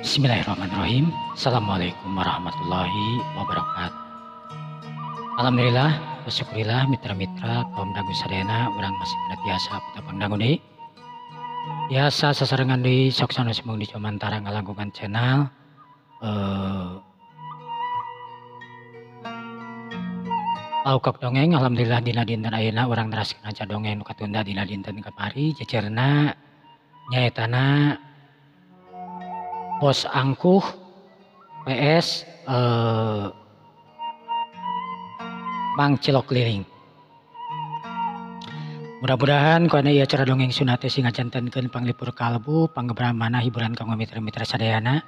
Bismillahirrahmanirrahim. Assalamualaikum warahmatullahi wabarakatuh. Alhamdulillah, bersyukurillah mitra-mitra kaum dangu sadayana urang masih kena tiasa petapang dangu deui. Biasa sasarengan deui sok sanes mung di Comantara ngalangkungan channel Laukok dongeng. Alhamdulillah dina dinten ayeuna urang neraskeun aja dongeng nu katunda dina dinten kamari jejerna nyaetana Bos Angkuh PS Mang Cilok Liling. Mudah-mudahan kana ieu acara dongeng Sunda teh sing ngajantenkeun panglipur kalbu panggebramana hiburan kanggo mitra-mitra sadayana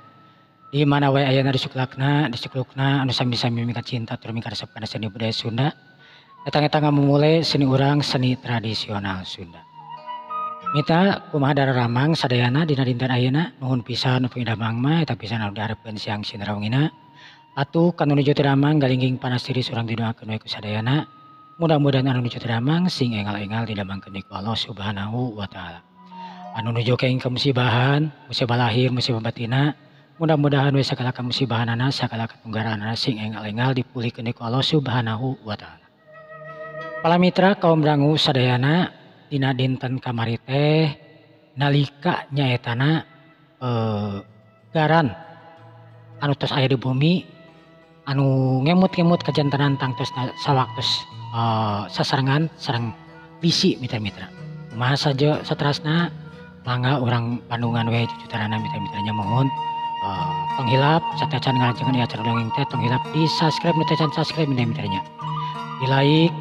di mana wae ayana disuklakna disuklukna anu sami-sami mika cinta tur mika resep kana seni budaya Sunda eta-eta ngamumule seni urang seni tradisional Sunda. Mita kumaha dararamang sadayana dina dinten ayeuna nuhun pisan nu pangidamang mah eta pisan anu diharepkeun siang sinara wengina atuh kanu nuju teu damang galingging panas tiris urang didoakeun we ku sadayana mudah-mudahan anu nuju teu damang sing engal-engal didamangkeun ku Allah Subhanahu wa taala. Anu nuju kenging kamusibahan, musibah lahir, musibah batina, mudah-mudahan we sagala kamusibahanana sagala katunggaranana sing engal-engal dipulihkeun ku Allah Subhanahu wa taala. Para mitra kaum dangu sadayana dina dinten kamari teh nalika nyaetana garan anu tos aya di bumi anu ngemut-ngemut kajantenan tangtos sawaktos sasarengan sareng bisi mitra-mitra. Kumaha saja saterasna mangga urang Bandungan we cucutarana mitra-mitranya mohon tong hilap satacan ngalajengan ieu acara dongeng teh tong hilap di subscribe nu teh can subscribe mitra-mitranya. Di like,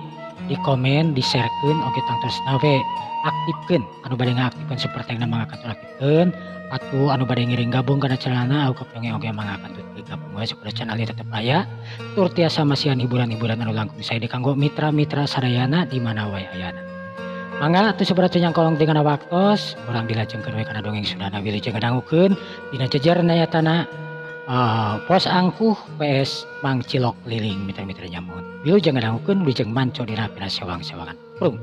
di komen, di sharekeun oge tangtosna we aktifkeun anu bade ngaaktifkeun sapertena mangga kantor aktifkeun atuh anu bade ngiring gabung kana channelna Aukok Dongeng oge mangga kantor gabung we supaya channel ieu tetep aya tur tiasa masihan hiburan-hiburan anu langkung sae kanggo mitra-mitra sadayana di mana wae ayana. Mangga atuh sabaraha nyangkolong dengan waktos urang dilajengkeun we kana dongeng Sundana wilujeng ngadangukeun dina jejer nayatana Pos Angkuh PS Mang Cilok Liling mitra-mitra nyamun. Wilujeng ngadangukeun wilujeng manco dina pina sewang-sewangan. Prung.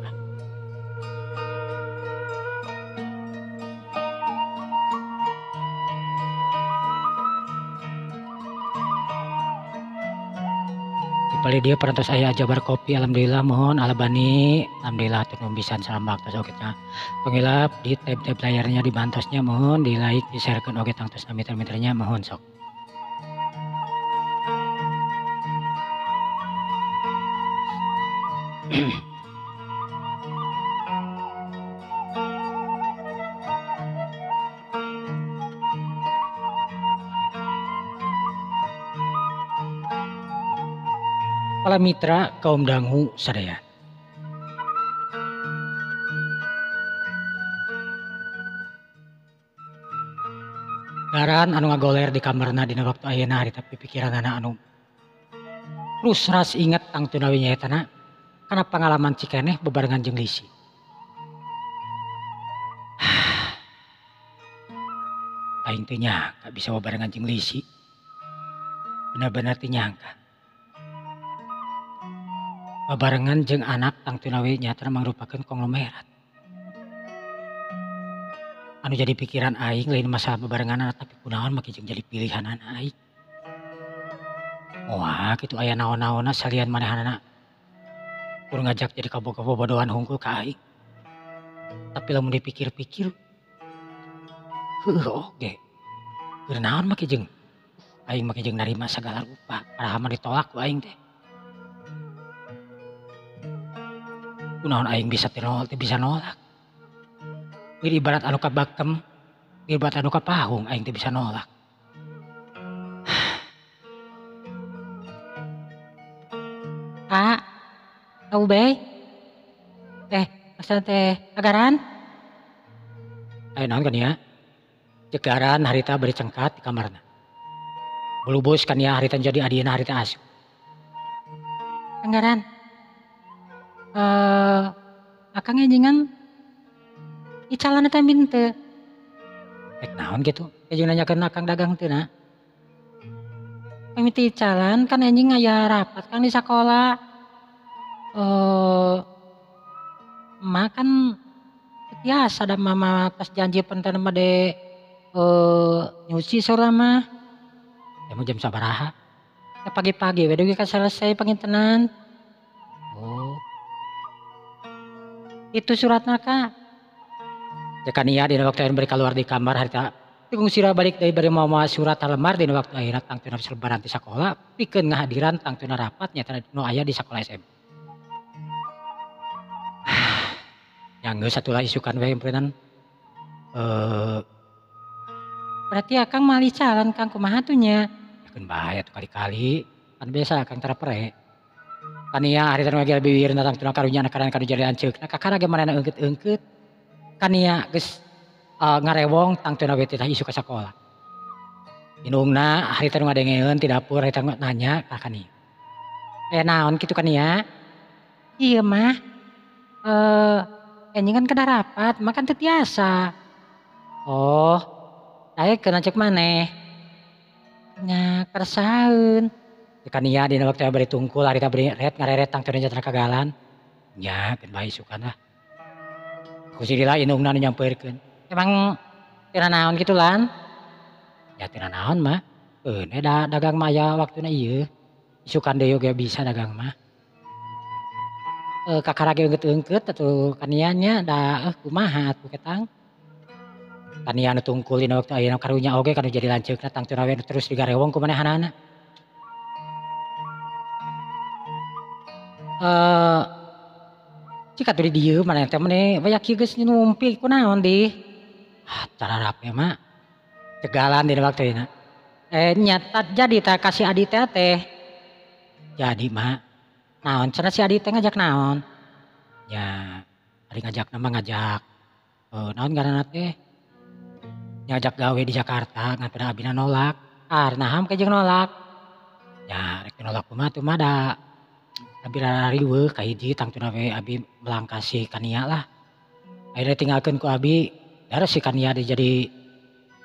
Dipali dia parantos aya ajabar kopi alhamdulillah mohon alabani alhamdulillah hatur nuhun pisan salam baktos oge nya. Pangilap di tab-tab layarnya dibantosnya mohon di like di sharekeun oge tangtosna mitra-mitranya mohon sok. Para mitra kaum dangu sadaya. Garan anu ngagoler di kamarna dina waktu ayeuna harita pipikiranana anu terus ras inget tangtuna we nyaetana kana pangalaman cikeneh bebarengan jeung Lisi. Aing teu nyangka bisa bebarengan jeung Lisi. Bener-bener teu nyangka. Babarengan jeung anak tangtuna we nyaetana mangrupakeun konglomerat. Anu jadi pikiran aing lain masalah bebarengan anak tapi kunaon make jeung jadi pilihanana aing. Wah, kitu aya naon-naonna salian manehanana. Kur ngajak jadi kabogoh-bobodohan hungkul ka aing. Tapi lamun dipikir-pikir heueuh oge. Keur naon make jeung aing make jeung narima sagala rupa, padahal mah ditolak ku aing teh. Kunaon aing bisa teu bisa nolak. Jadi ibarat anu kabakem, ibarat anu kapahung aing teu bisa nolak. Kak, tahu be? Teh, asal teh agaran? Ayo naon kan ya? Cegaran harita beri cengkat di kamarna. Belubus kan ya harita jadi adina harita asup. Anggaran. Akang enjingan icalan teh minte. Rek naon gitu? Jeung nanyakeun akang dagang teu na. Mimiti icalan kan enjing aya rapat kan di sakola. Emak kan biasa da mama tos janji penten mah de Nyuci saurang mah. Emang jam sabaraha? Ya pagi-pagi we dugi ka selesai pangintenan. Oh. Itu suratna Kak. Cek Kania dina waktu ayeuna bari kaluar di kamar harita tikung sira balik deui bari mawa surat lemar dina waktu ayeuna tangtuna selebaran ti sakola pikeun ngahadiran tangtuna rapat nyaeta nu aya di sakola SMP. Ya geus atulah isukan we empreunan. Berarti akang malih calan Kang kumaha tuh nya? Yakeun bae atuh kali-kali kan biasa akang tara pere. Kania harita nu ngagel biwirna tangtuna karunya anak kanu jadi lanceukna kakara ge manehna eungkeut-eungkeut. Kania geus ngarewong tangtuna we teh isuk ka sakola. Indungna harita nu ngadengeun ti dapur harita nanya ka Kania. Aya naon kitu Kania? Ieu mah enjing kan kedah rapat, mah kan teu tiasa. Oh, daekeun lanceuk maneh. Nya keresaheun. Kania dina waktu bari tungkul harita bari ret ngareret tangtuna nyatra kagalan. Nya keun bae isukan lah. Ku si lila indungna nu nyampeurkeun. Emang tina naon kitu Lan? Ya tina naon mah. Keun we da dagang mah aya waktuna ieu. Isukan deui oge bisa dagang mah. Kakara ge eungkeut-eungkeut atuh Kania nya da kumaha atuh ketang. Kania nu tungkul dina waktu ayeuna karunya oge kanu jadi lanceukna tangtuna we terus digarewong ku manehanana. Cik atuh di dieu maneh teh meni waya kieu geus numpi kunaon dih. Ah cararape mah cegalan dina waktu ayeuna. Nya jadi tah ka si Adi teh teh. Jadi mah naon cenah si Adi teh ngajak naon? Nya ari ngajakna mah ngajak naon ngaranna teh? Ngajak gawe di Jakarta ngan pada abina nolak. Naha make jeung nolak? Nya rek nolak kumaha tuh mah da abi rariweuh kahiji tangtuna we abi melangkah si Kania lah. Akhirnya tinggalkeun ku abi daras si Kania deui jadi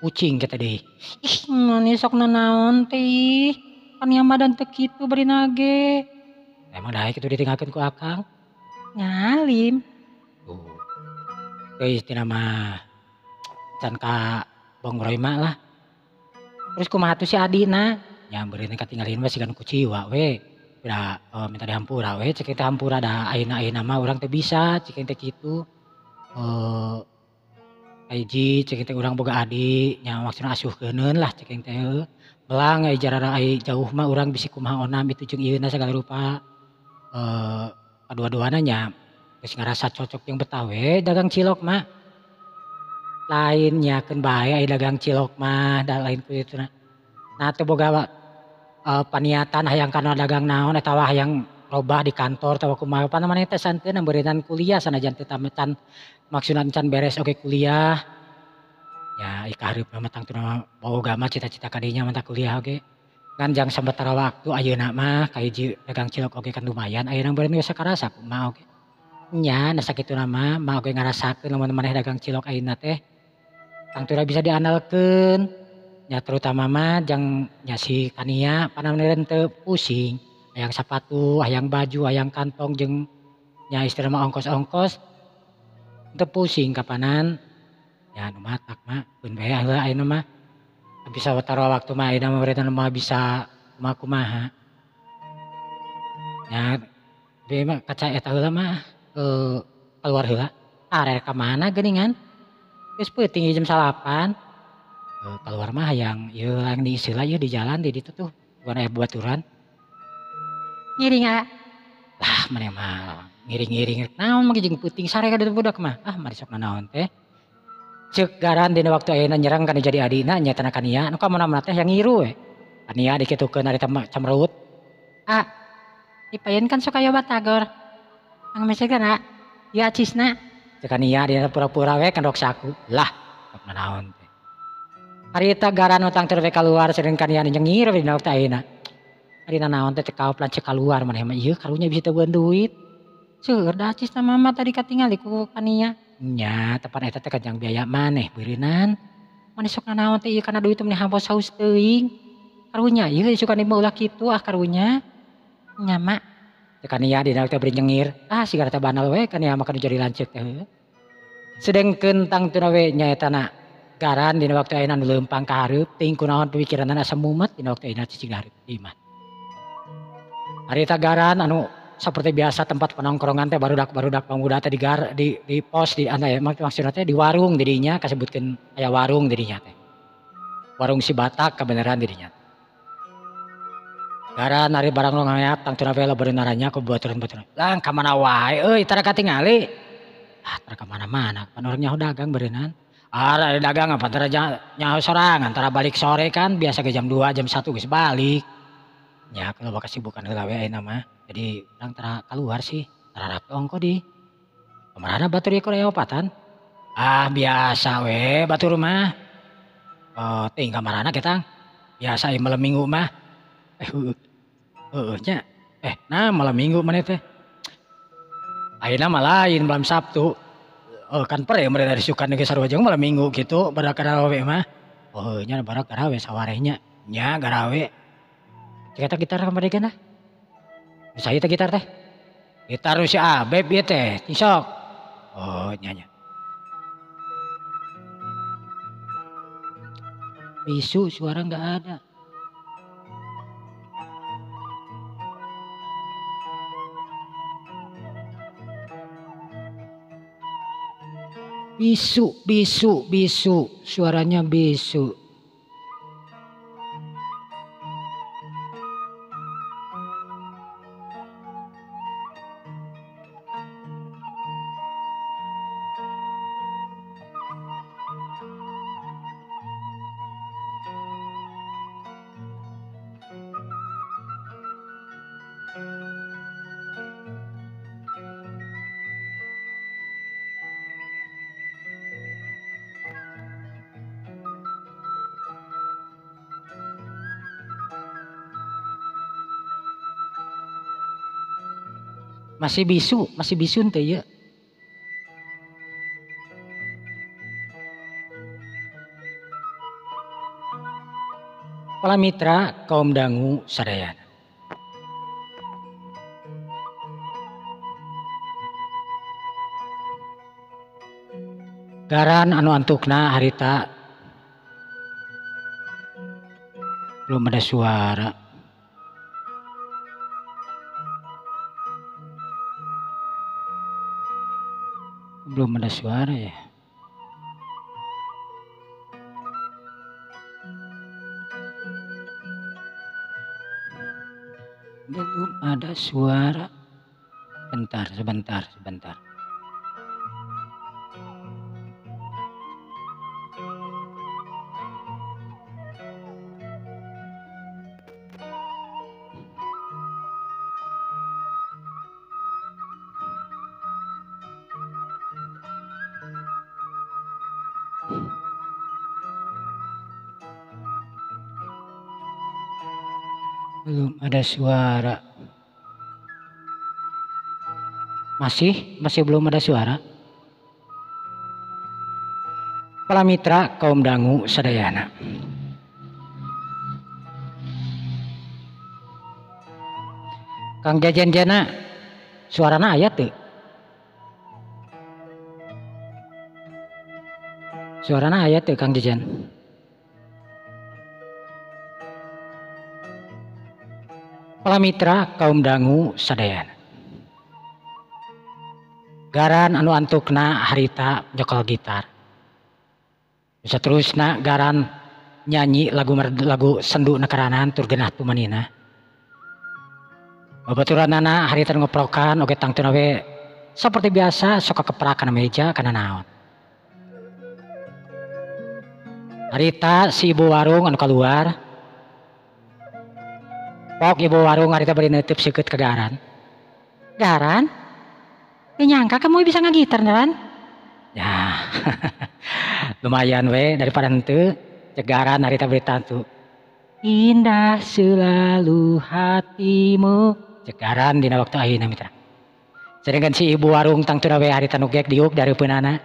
kucing kitu deui. Ih mani sok nanaon teh ih. Kania mah dan teu kitu bari nage. Emang daek kitu ditinggalkeun ku akang? Ngalim. Tuh. Geus tina mah can ka bongroy mah lah. Terus kumaha tuh si adina? Nya meureun katinggalin mah sigan kuciwa we. Da minta dihampura we cek teh hampura da ayeuna-ayeuna mah urang teu bisa cek teh kitu. Hiji cek teh urang boga adi nya maksudna asuhkeuneun lah cek teh heuh. Belang ai jarara ai jauh mah urang bisi kumaha onam itu jeung ieuna sagala rupa. Kadua-duana nya geus ngarasa cocok jeung betah we dagang cilok mah. Lain nyakeun bae ai dagang cilok mah da lain ku itu na. Nah teu boga paniatan hayang kana dagang naon atawa hayang robah di kantor atawa kumaha pan maneh teh santeuna beureunan kuliah sanajan teu tametan maksudna can beres oge kuliah. Ya ika hareupna mah tangtuna boga mah cita-cita kadinya mah kuliah oge. Ngan jang samentara waktu ayeuna mah kahiji dagang cilok oge kan lumayan ayeuna beureun geus sakarasa kumaha oge. Nya na sakituna mah mah oge ngarasakeun lamun maneh dagang cilok ayeuna teh tangtuna bisa diandalkeun. Nya terutama mah jang nya si Kania panameureun teu pusing hayang sapatu, hayang baju, hayang kantong jeung nya istilah mah ongkos-ongkos teu pusing kapanan. Ya nu matak mah keun bae heula ayeuna mah. Bisa sawetara waktu mah ayeuna mah meureun mah bisa kumaha-kumaha. Nya be mah kaca eta heula mah keluar heula. Arek ka mana geuningan? Geus peuting jam 9. Keluar mah hayang ieu hayang diisi lah ieu di jalan di ditu tuh bukan aya baturan. Ngiring ah. Lah maneh mah ngiring-ngiring naon mah jeung peuting sare ka ditu budak mah. Ah mari sok nanaon teh. Ceuk garan dina waktu ayeuna nyerang kana jadi adina nya tanah Kania nu ka mana-mana teh yang ngiru we. Kania dikitukeun ari teh camreut. Ah dipayen kan sok aya batagor. Ang mesekeun ah. Ieu acisna. Ceuk Kania dina pura-pura we kandok saku. Lah sok nanaon teh. Harita garan utang teu kaluar seureun Kania nyengir we dina waktu ayeuna. Ari nanaon teh teu kaop lanceuk kaluar maneh mah ieu karunya bisa teu duit. Seueur da acisna mama tadi katingali ku Kania. Nya tepan eta teh kajang biaya maneh beureunan. Maneh sok nanaon teh ieu kana duit teh meni hampos haus teuing. Karunya ieu isukan mah ulah kitu ah karunya. Nya mak. Teh Kania dina teh bari nyengir. Ah sigara teh banal we Kania mah kanu jadi lanceuk teh heuh. Sedengkeun tangtuna we nya eta na Garan dina waktu ayeuna nu leumpang ka hareup teuing kunaon pemikiranna asa mumet dina waktu ayeuna cicing hareup di imah. Harita garan anu seperti biasa tempat penongkrongan teh barudak-barudak pemuda teh di pos di anu ya maksudna teh di warung dirinya kasebutkeun aya warung dirinya teh. Warung si Batak kebenaran dirinya. Garan ari barang nu ngayak tangtuna we bari naranya ku baturan-baturan. Lang ka mana wae euy tara katingali. Ah tara ka mana-mana pan urang nyaho dagang beureunan. Ah ari dagang apa tara nyaho sorangan tara balik sore kan biasa ge jam 2 jam 1 geus balik. Nya kalau bakal kesibukan heula we ayeuna mah. Jadi urang tara keluar sih, tara rapi ongko di. Kumaha batur ieu korea opatan? Ah biasa we batur mah. Teuing kamarana kita biasa ieu malam minggu mah. Heueuh nya. Nah malam minggu maneh teh. Ayeuna mah lain malam Sabtu. Kan pere mere dari sukan geus sarua jeung malam minggu kitu barak garawe mah. Oh nya barak garawe sawareh nya. Nya garawe. Cek eta gitar kamarikeun ah. Bisa ieu teh gitar teh. Gitar si Abeb ieu teh, cing sok. Oh nya nya. Bisu suara nggak ada. Bisu, bisu, bisu, suaranya bisu. Masih bisu teh ya. Para mitra kaum dangu sadayana. Garan anu antukna harita belum ada suara. Belum ada suara ya. Belum ada suara. Bentar, sebentar, sebentar. Belum ada suara. Masih belum ada suara. Para mitra kaum dangu sadayana. Kang Jajan jana suarana aya teu? Suarana aya teu Kang Jajan? Para mitra kaum dangu sadayana. Garan anu antukna harita nyekel gitar. Saterusna garan nyanyi lagu sendu nekaranan tur genah tumanina. Babaturanana harita ngoprokan oge tangtuna we seperti biasa sok keprak kana meja kana naon. Harita si ibu warung anu kaluar. Pok ibu warung harita bari neuteub seukeut ka Garan. Garan? Teu nyangka kamu bisa ngagitar, Ran? Ya. Lumayan we daripada henteu. Cek Garan harita bari tantu. Indah selalu hatimu. Cek Garan dina waktu ayeuna mitra. Sedangkan si ibu warung tangtuna we harita nu gek diuk dareupeunana.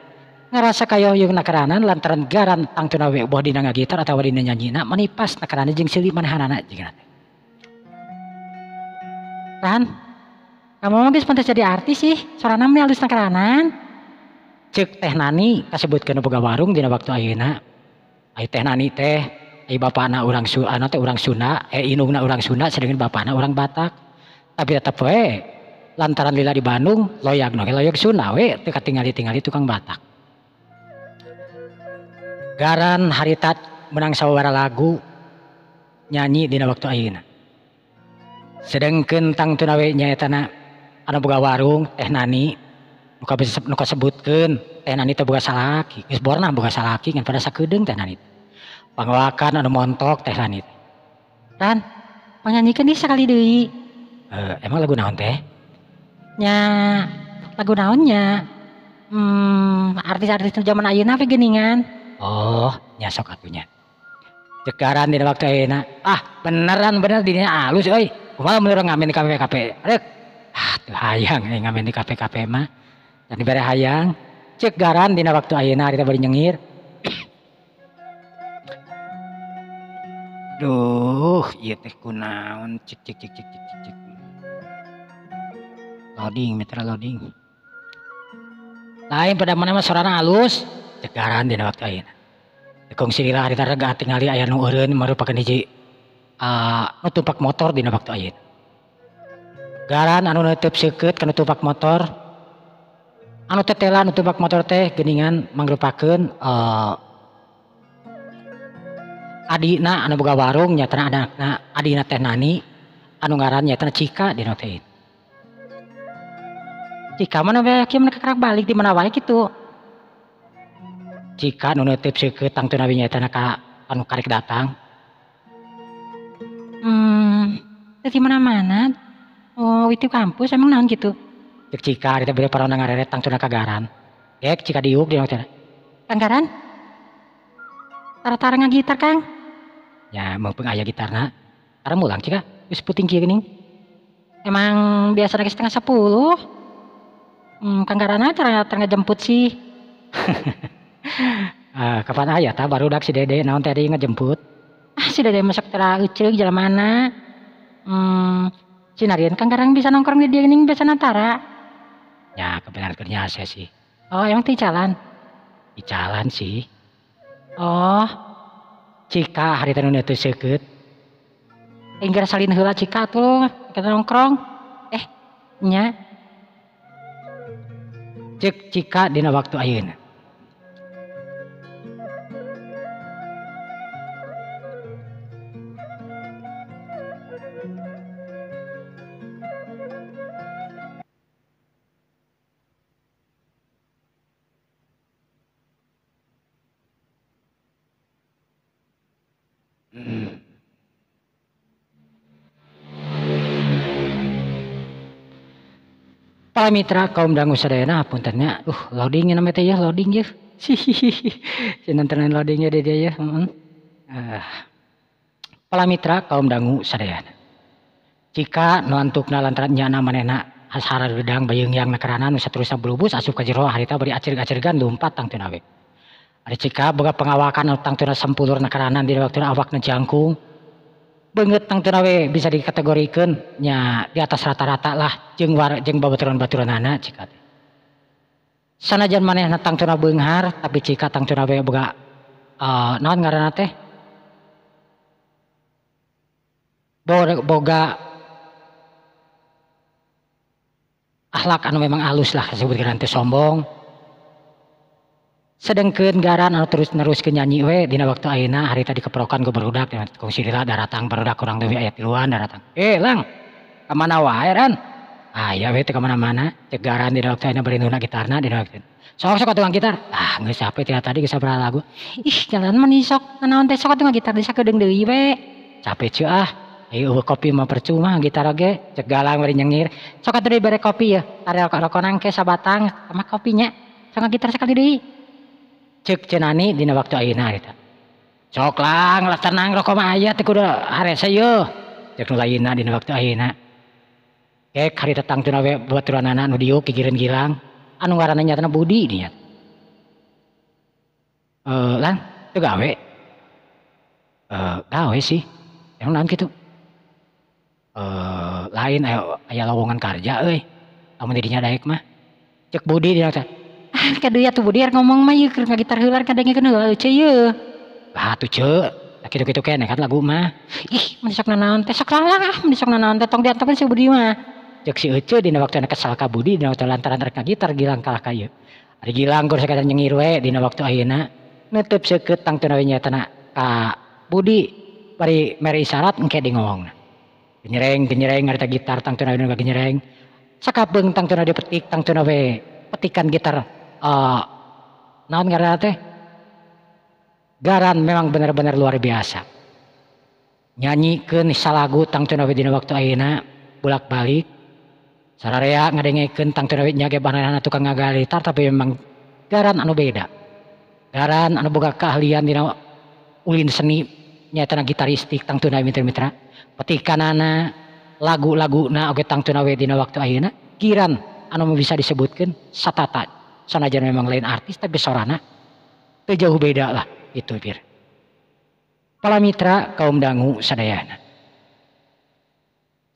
Ngarasa kayohyung nakaranan lantaran Garan tangtuna we boh dina ngagitar atawa dina nyanyina manipas nakarana jeung seuli manahanana jeung teh. Ran, kamu mah geus pantes jadi artis sih, sorana mah alus nakaranan. Ceuk Teh Nani kasebutkeun boga warung dina waktu ayeuna. Ai Teh Nani teh ai bapana urang anu teh urang Sunda, indungna urang Sunda sedengkeun bapana urang Batak. Tapi tetep we lantaran lila di Bandung loyagna ge loyag Sunda we teu katingali-tingali tukang Batak. Garan harita menang sawara lagu nyanyi dina waktu ayeuna. Sedengkeun tangtuna we nyaetana anu boga warung Teh Nani nu kasebutkeun Teh Nani teh boga salaki, geus borna boga salaki ngan pada sakedeung Teh Nani. Pangawakan anu montok Teh Nani. Ran, pangyanyikeun deui sakali deui. Emang lagu naon teh? Nya, lagu naon nya? Artis-artis zaman ayeuna we geuningan. Oh, nya sok atuh nya. Ceuk Garan dina waktu ayeuna. Ah, beneran bener dirinya alus euy. Kumaha mun urang ngamen di kafe-kafe? Rek. Ah, teu hayang euy ngamen di kafe-kafe mah. Dan dibere hayang. Ceuk Garan dina waktu ayeuna harita bari nyengir. Duh, ieu teh kunaon cik cik cik cik cik cik. Loading, mitra loading. Lain pada mana mah sorana alus. Ceuk Garan dina waktu ayeuna. Kongsi lila harita rega tingali aya nu eureun marupakeun hiji nu tumpak motor dina waktu ayeuna. Garan anu neuteub seukeut kana tumpak motor. Anu tetela nu tumpak motor teh geuningan mangrupakeun adina anu boga warung nyatana anakna adina Teh Nani anu ngaran nyatana Cika dina waktu ayeuna. Cika mana we kieu mun karak balik di mana wae kitu. Cika nu neuteub seukeut tangtuna we nyaetana ka anu karek datang. Teu di mana-mana. Oh, itu kampus emang naon kitu? Ceuk Cika harita bade parona ngareret tangtuna ka Garan. Gek Cika diuk dina waktu. Kang Garan? Tara-tara ngagitar Kang. Ya mumpung aya gitarna. Tara mulang Cika, geus puting kieu geuning. Emang biasana ge 9:30. Kang Garana tara ngajemput sih. Kapan aya tah barudak si Dede naon teh ngajemput. Ah si Dede masuk tara euceug jalamana. Cinarieun Kang Garang bisa nongkrong di dieu geuning biasana tara. Ya kebenaran nya asa sih. Oh emang teh jalan? Di jalan sih. Oh Cika harita nu neuteut seukeut. Enggeus salin heula Cika atuh kita nongkrong. Nya. Ceuk Cika dina waktu ayeuna. Para mitra kaum dangu sadayana hapunten nya. Loading nya teh ya, loading ye. Si nontonan loadingnya di dia ya. Para mitra kaum dangu sadayana. Cika nu antukna lantaran nyana manehna hasara redang bayeung yang nakarana nu saterusna bulubus asup ka jero harita bari acirg-acirgan lumpat tangtuna we. Ari Cika boga pengawakan anu tangtuna sampulur nakarana dina waktuna awakna jangkung. Beungeut tangtuna we bisa dikategorikeun nya di atas rata-rata lah jeung jeung babaturan-baturanana Cika teh. Sanajan manehna tangtuna beunghar tapi Cika tangtuna we boga naon ngaranna teh? Boga akhlak anu memang alus lah disebutkeun teh sombong. Sedengkeun Garan anu terus neruskeun nyanyi we dina waktu ayeuna harita dikeprokan ku barudak dina kungsi lila daratang barudak kurang leuwih aya tiluan daratang. Lang, ka mana wae Ran? Aya we teu ka mana-mana. Ceuk Garan dina waktu ayeuna bari nuna gitarna dina waktu. Sok sok atuh gitar. Ah geus capek tina tadi geus sabaraha lagu. Ih jalan mah sok nanaon teh sok atuh gitar di sakedeung deui we. Capek ceu ah. Eueuh kopi mah percuma gitar oge. Ceuk Galang bari nyengir. Sok atuh dibere kopi ya. Tare rokok-rokonan ke sabatang sama kopinya. Sok gitar sakali deui. Ceuk Cenani dina waktu ayeuna harita. Sok lang lah tenang rokok mah aya teh kudu harese yeuh. Ceuk nu lainna dina waktu ayeuna. Gek harita tangtuna we baturanana nu diuk gigireun Gilang anu ngaranna nyatana Budi dinya. Lang teu gawe? Gawe sih. Emang naon kitu? Lain aya lowongan karja euy. Lamun di dinya daek mah. Ceuk Budi dina teh. Ah kaduya tuh Budi ngomong mah ieu keur ngagitar heula kadengekeun heula euceu ieu. Atuh ceu kitu-kitu keneh kan lagu mah. Ih mun sok nanaon teh sok lalang ah mun sok nanaon teh tong diantepkeun si Budi mah. Ceuk si Ece dina waktu kesal ka Budi dina waktu lantaran rek ngagitar Gilang kalah ka ieu. Ari Gilang keur sakadar nyengir we dina waktu ayeuna neuteub seukeut tangtuna we nyaetana ka Budi bari mere isyarat engke di ngomongna. Genyereng-genyereng harita gitar tangtuna we nu genyereng. Sakabeung tangtuna dipetik tangtuna we petikan gitar naon ngaranna teh? Garan memang benar-benar luar biasa. Nyanyikeun salagu tangtuna we dina waktu ayeuna bolak-balik. Sararea ngadengekeun tangtuna we nya ge bahanana tukang ngagalitar tapi memang garan anu beda. Garan anu boga keahlian dina ulin seni nyaetana gitaristik tangtuna mitra-mitra. Petikanana lagu-laguna oge tangtuna we dina waktu ayeuna giran anu bisa disebutkeun satata. Sanajan memang lain artis tapi sorana teu jauh beda lah itu pir. Para mitra kaum dangu sadayana.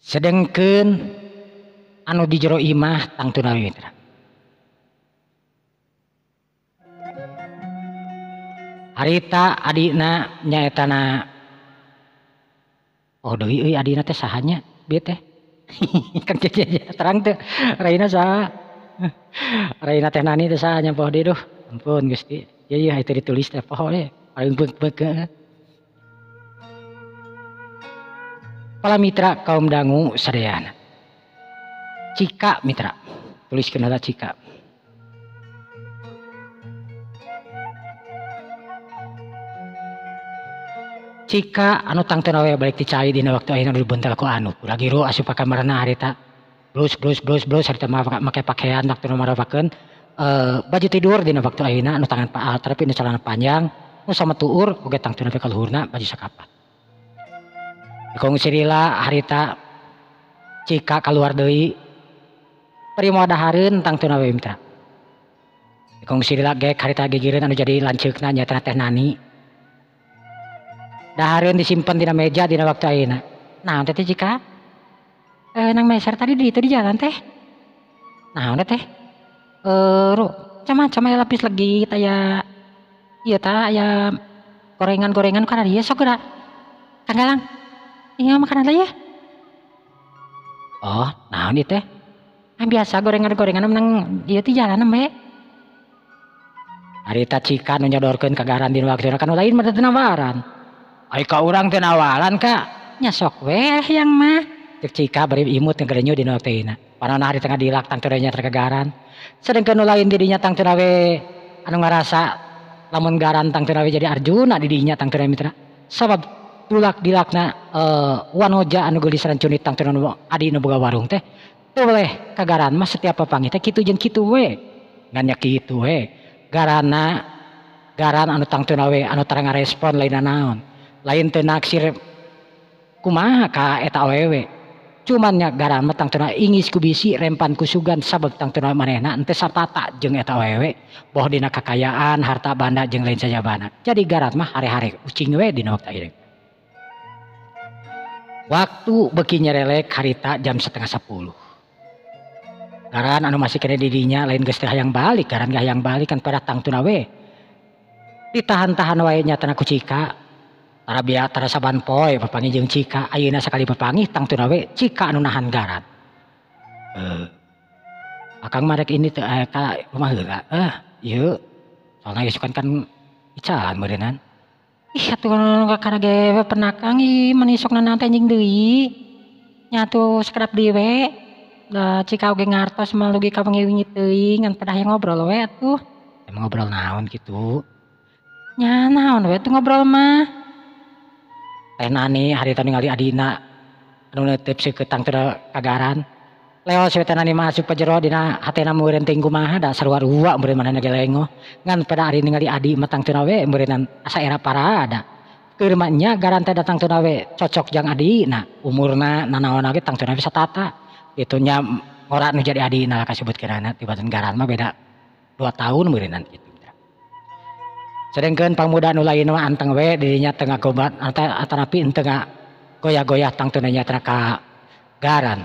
Sedengkeun anu di jero imah tangtuna mitra. Harita adina nyaetana oh deui euy adina teh sahanya bieu teh. Kan terang teh raina saha. Raina teh nani teh saha nya poho deui duh. Ampun Gusti. Ieu ieu itu ditulis teh poho we. Paling beuk-beuk heeh. Para mitra kaum dangu sadayana. Cika mitra. Tuliskeun heula Cika. Cika anu tangtuna we balik ti cai dina waktu ayeuna dibuntel ku anu. Lagi ru asup ka kamarna harita. Blus blus blus blus harita make pakaian tangtuna marapakeun baju tidur dina waktu ayeuna anu tangan tapi nu celana panjang nu sama tuur oge tangtuna we ka luhurna baju sakapat. Dikongsi lila harita Cika kaluar deui primo dahareun tangtuna we mitra. Dikongsi lila gek harita gigireun anu jadi lanceukna nyaeta teh Nani. Dahareun disimpen dina meja dina waktu ayeuna. Naon teh Cika? Nang meser tadi di itu di jalan teh. Naon teh? Ru, macam-macam aya lapis legit aya ieu tah aya gorengan-gorengan kana dieu sok geura. Kang Galang. Ieu makanan teh ya. Oh, naon ieu teh? Ah biasa gorengan-gorengan menang ieu ti jalan we. Harita Cika nu nyodorkeun ka Garan dina waktu kan lain mah teu nawaran. Ai ka urang teu nawaran ka. Nya sok we yang mah. Cek Cika bari imut ngegerenyu dina waktu ayeuna. Panona hari tengah dilak tangtuna nya ka Garan. Sedengkeun nu lain di dinya tangtuna we anu ngarasa lamun Garan tangtuna we jadi Arjuna di dinya tangtuna mitra. Sabab dulak dilakna wanoja anu geulis rancunit tangtuna nu adi nu boga warung teh teu boleh ka Garan mah setiap papanggih teh kitu jeung kitu we. Ngan nya kitu we. Garana Garan anu tangtuna we anu tara ngarespon lain naon. Lain teu naksir kumaha ka eta awewe. Cuman nya Garan mah tangtuna ingis ku bisi rempan ku sugan sabab tangtuna manehna henteu satata jeung eta awewe boh dina kakayaan harta banda jeung lain sajabana. Jadi Garan mah hare-hare ucing we dina waktu ayeuna. Waktu beuki nyerelek harita jam 9:30. Garan anu masih kene di dinya lain geus teh hayang balik, Garan ge hayang balik kan pada tangtuna we. Ditahan-tahan wae nyatana ku Cika. Tara biar tara saban poe papanggih jeung Cika, ayeuna sakali papanggih tangtuna we Cika anu nahan Garan. Akang mah rek ini teh ka rumah heula. Ieu soalna geus kan icalan meureunnan. Ih atuh kana ge we penakang ih meni sok nanaon teh anjing deui. Nya atuh sakedap deui we. Da Cika oge ngartos mah dugi ka wengi-wengi teuing ngan pedah hayang ngobrol we atuh. Emang ngobrol naon kitu? Nya naon we atuh ngobrol mah. Teh Nani harita ningali adina anu neuteup seukeut tangtuna ka Garan. Leos we Teh Nani mah asup ka jero dina hatena meureun teuing kumaha da sarua-rua meureun manehna ge lengoh. Ngan pada ari ningali adi mah tangtuna we meureunnan asa era parada. Keur mah nya Garan teh datang tuna we cocok jang adina, umurna nanaonna ge tangtuna we satata. Kitu nya ngora nu jadi adina kasebutkeunana tibatan Garan mah beda 2 tahun meureunnan kitu. Sedengkeun pamuda nu lain mah anteng we dirinya teu ngagobat atanapi henteu goyah-goyah tangtuna nya ka Garan.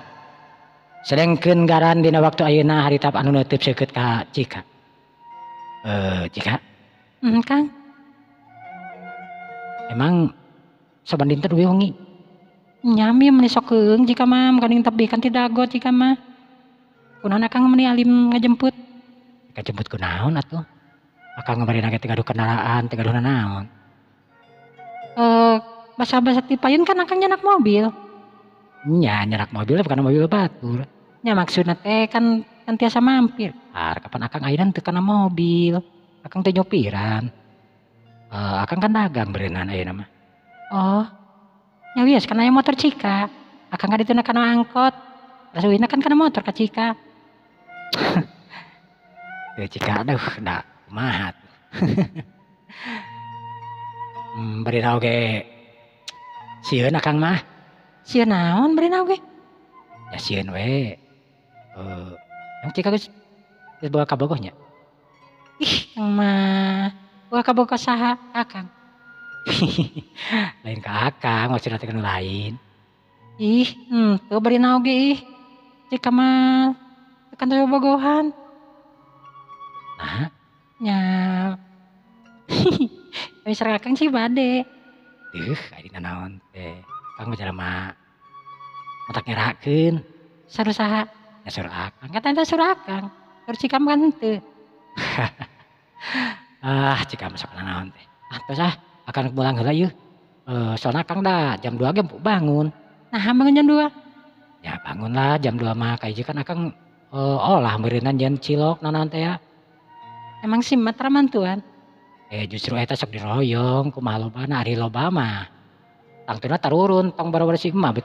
Sedengkeun Garan dina waktu ayeuna harita anu neuteub seukeut ka Cika. Cika? Kang. Emang saban dinten uih wengi. Nyami meni sok keung jika mah kaning tebih kan ti dago jika mah. Kunaon akang meni alim ngajemput? Kajemput kunaon atuh? Akang ngabarina ge teu gaduh kendaraan, teu gaduh nanaon. Basa-basa ti payun kan akang nyanak mobil. Nya nyanak mobil bukan mobil batur. Nya maksudna teh kan tiasa mampir. Har kapan akang ayeuna teu kana mobil. Akang teh nyopiran. Akang kan dagang beureunan ayeuna mah. Oh. Nya wios kan aya motor Cika. Akang ka dituna kana angkot. Rasuina kan kana motor ka Cika. Teu Cika aduh da kumaha tuh. Barina oge sieun akang mah. Sieun naon barina oge? Ya sieun we. Yang Cika geus boga kabogoh nya. Ih, kang mah boga kabogoh ka saha? Akang. Lain ka akang, maksudna teh nu lain. Ih, henteu barina oge ih. Cika mah teu kan bobogohan. Nah, nya. Tapi sareng akang sih bade. Deuh, ari nanaon teh. Akang mah jalma matak ngerakeun. Saur saha? Nya saur akang. Kata eta saur akang. Saur Cika mah kan henteu. Ah, Cika mah sok nanaon teh. Ah, tos ah, akang pulang heula yeuh. Soalna akang da jam 2 ge bangun. Nah, bangun jam 2. Ya bangunlah jam 2 mah kahiji kan akang olah meureunnan jeung cilok nanaon teh ya. Emang si mah mantuan? Justru eta sok diroyong kumaha lobana ari loba mah. Tangtuna tarurun tong boro-boro si emak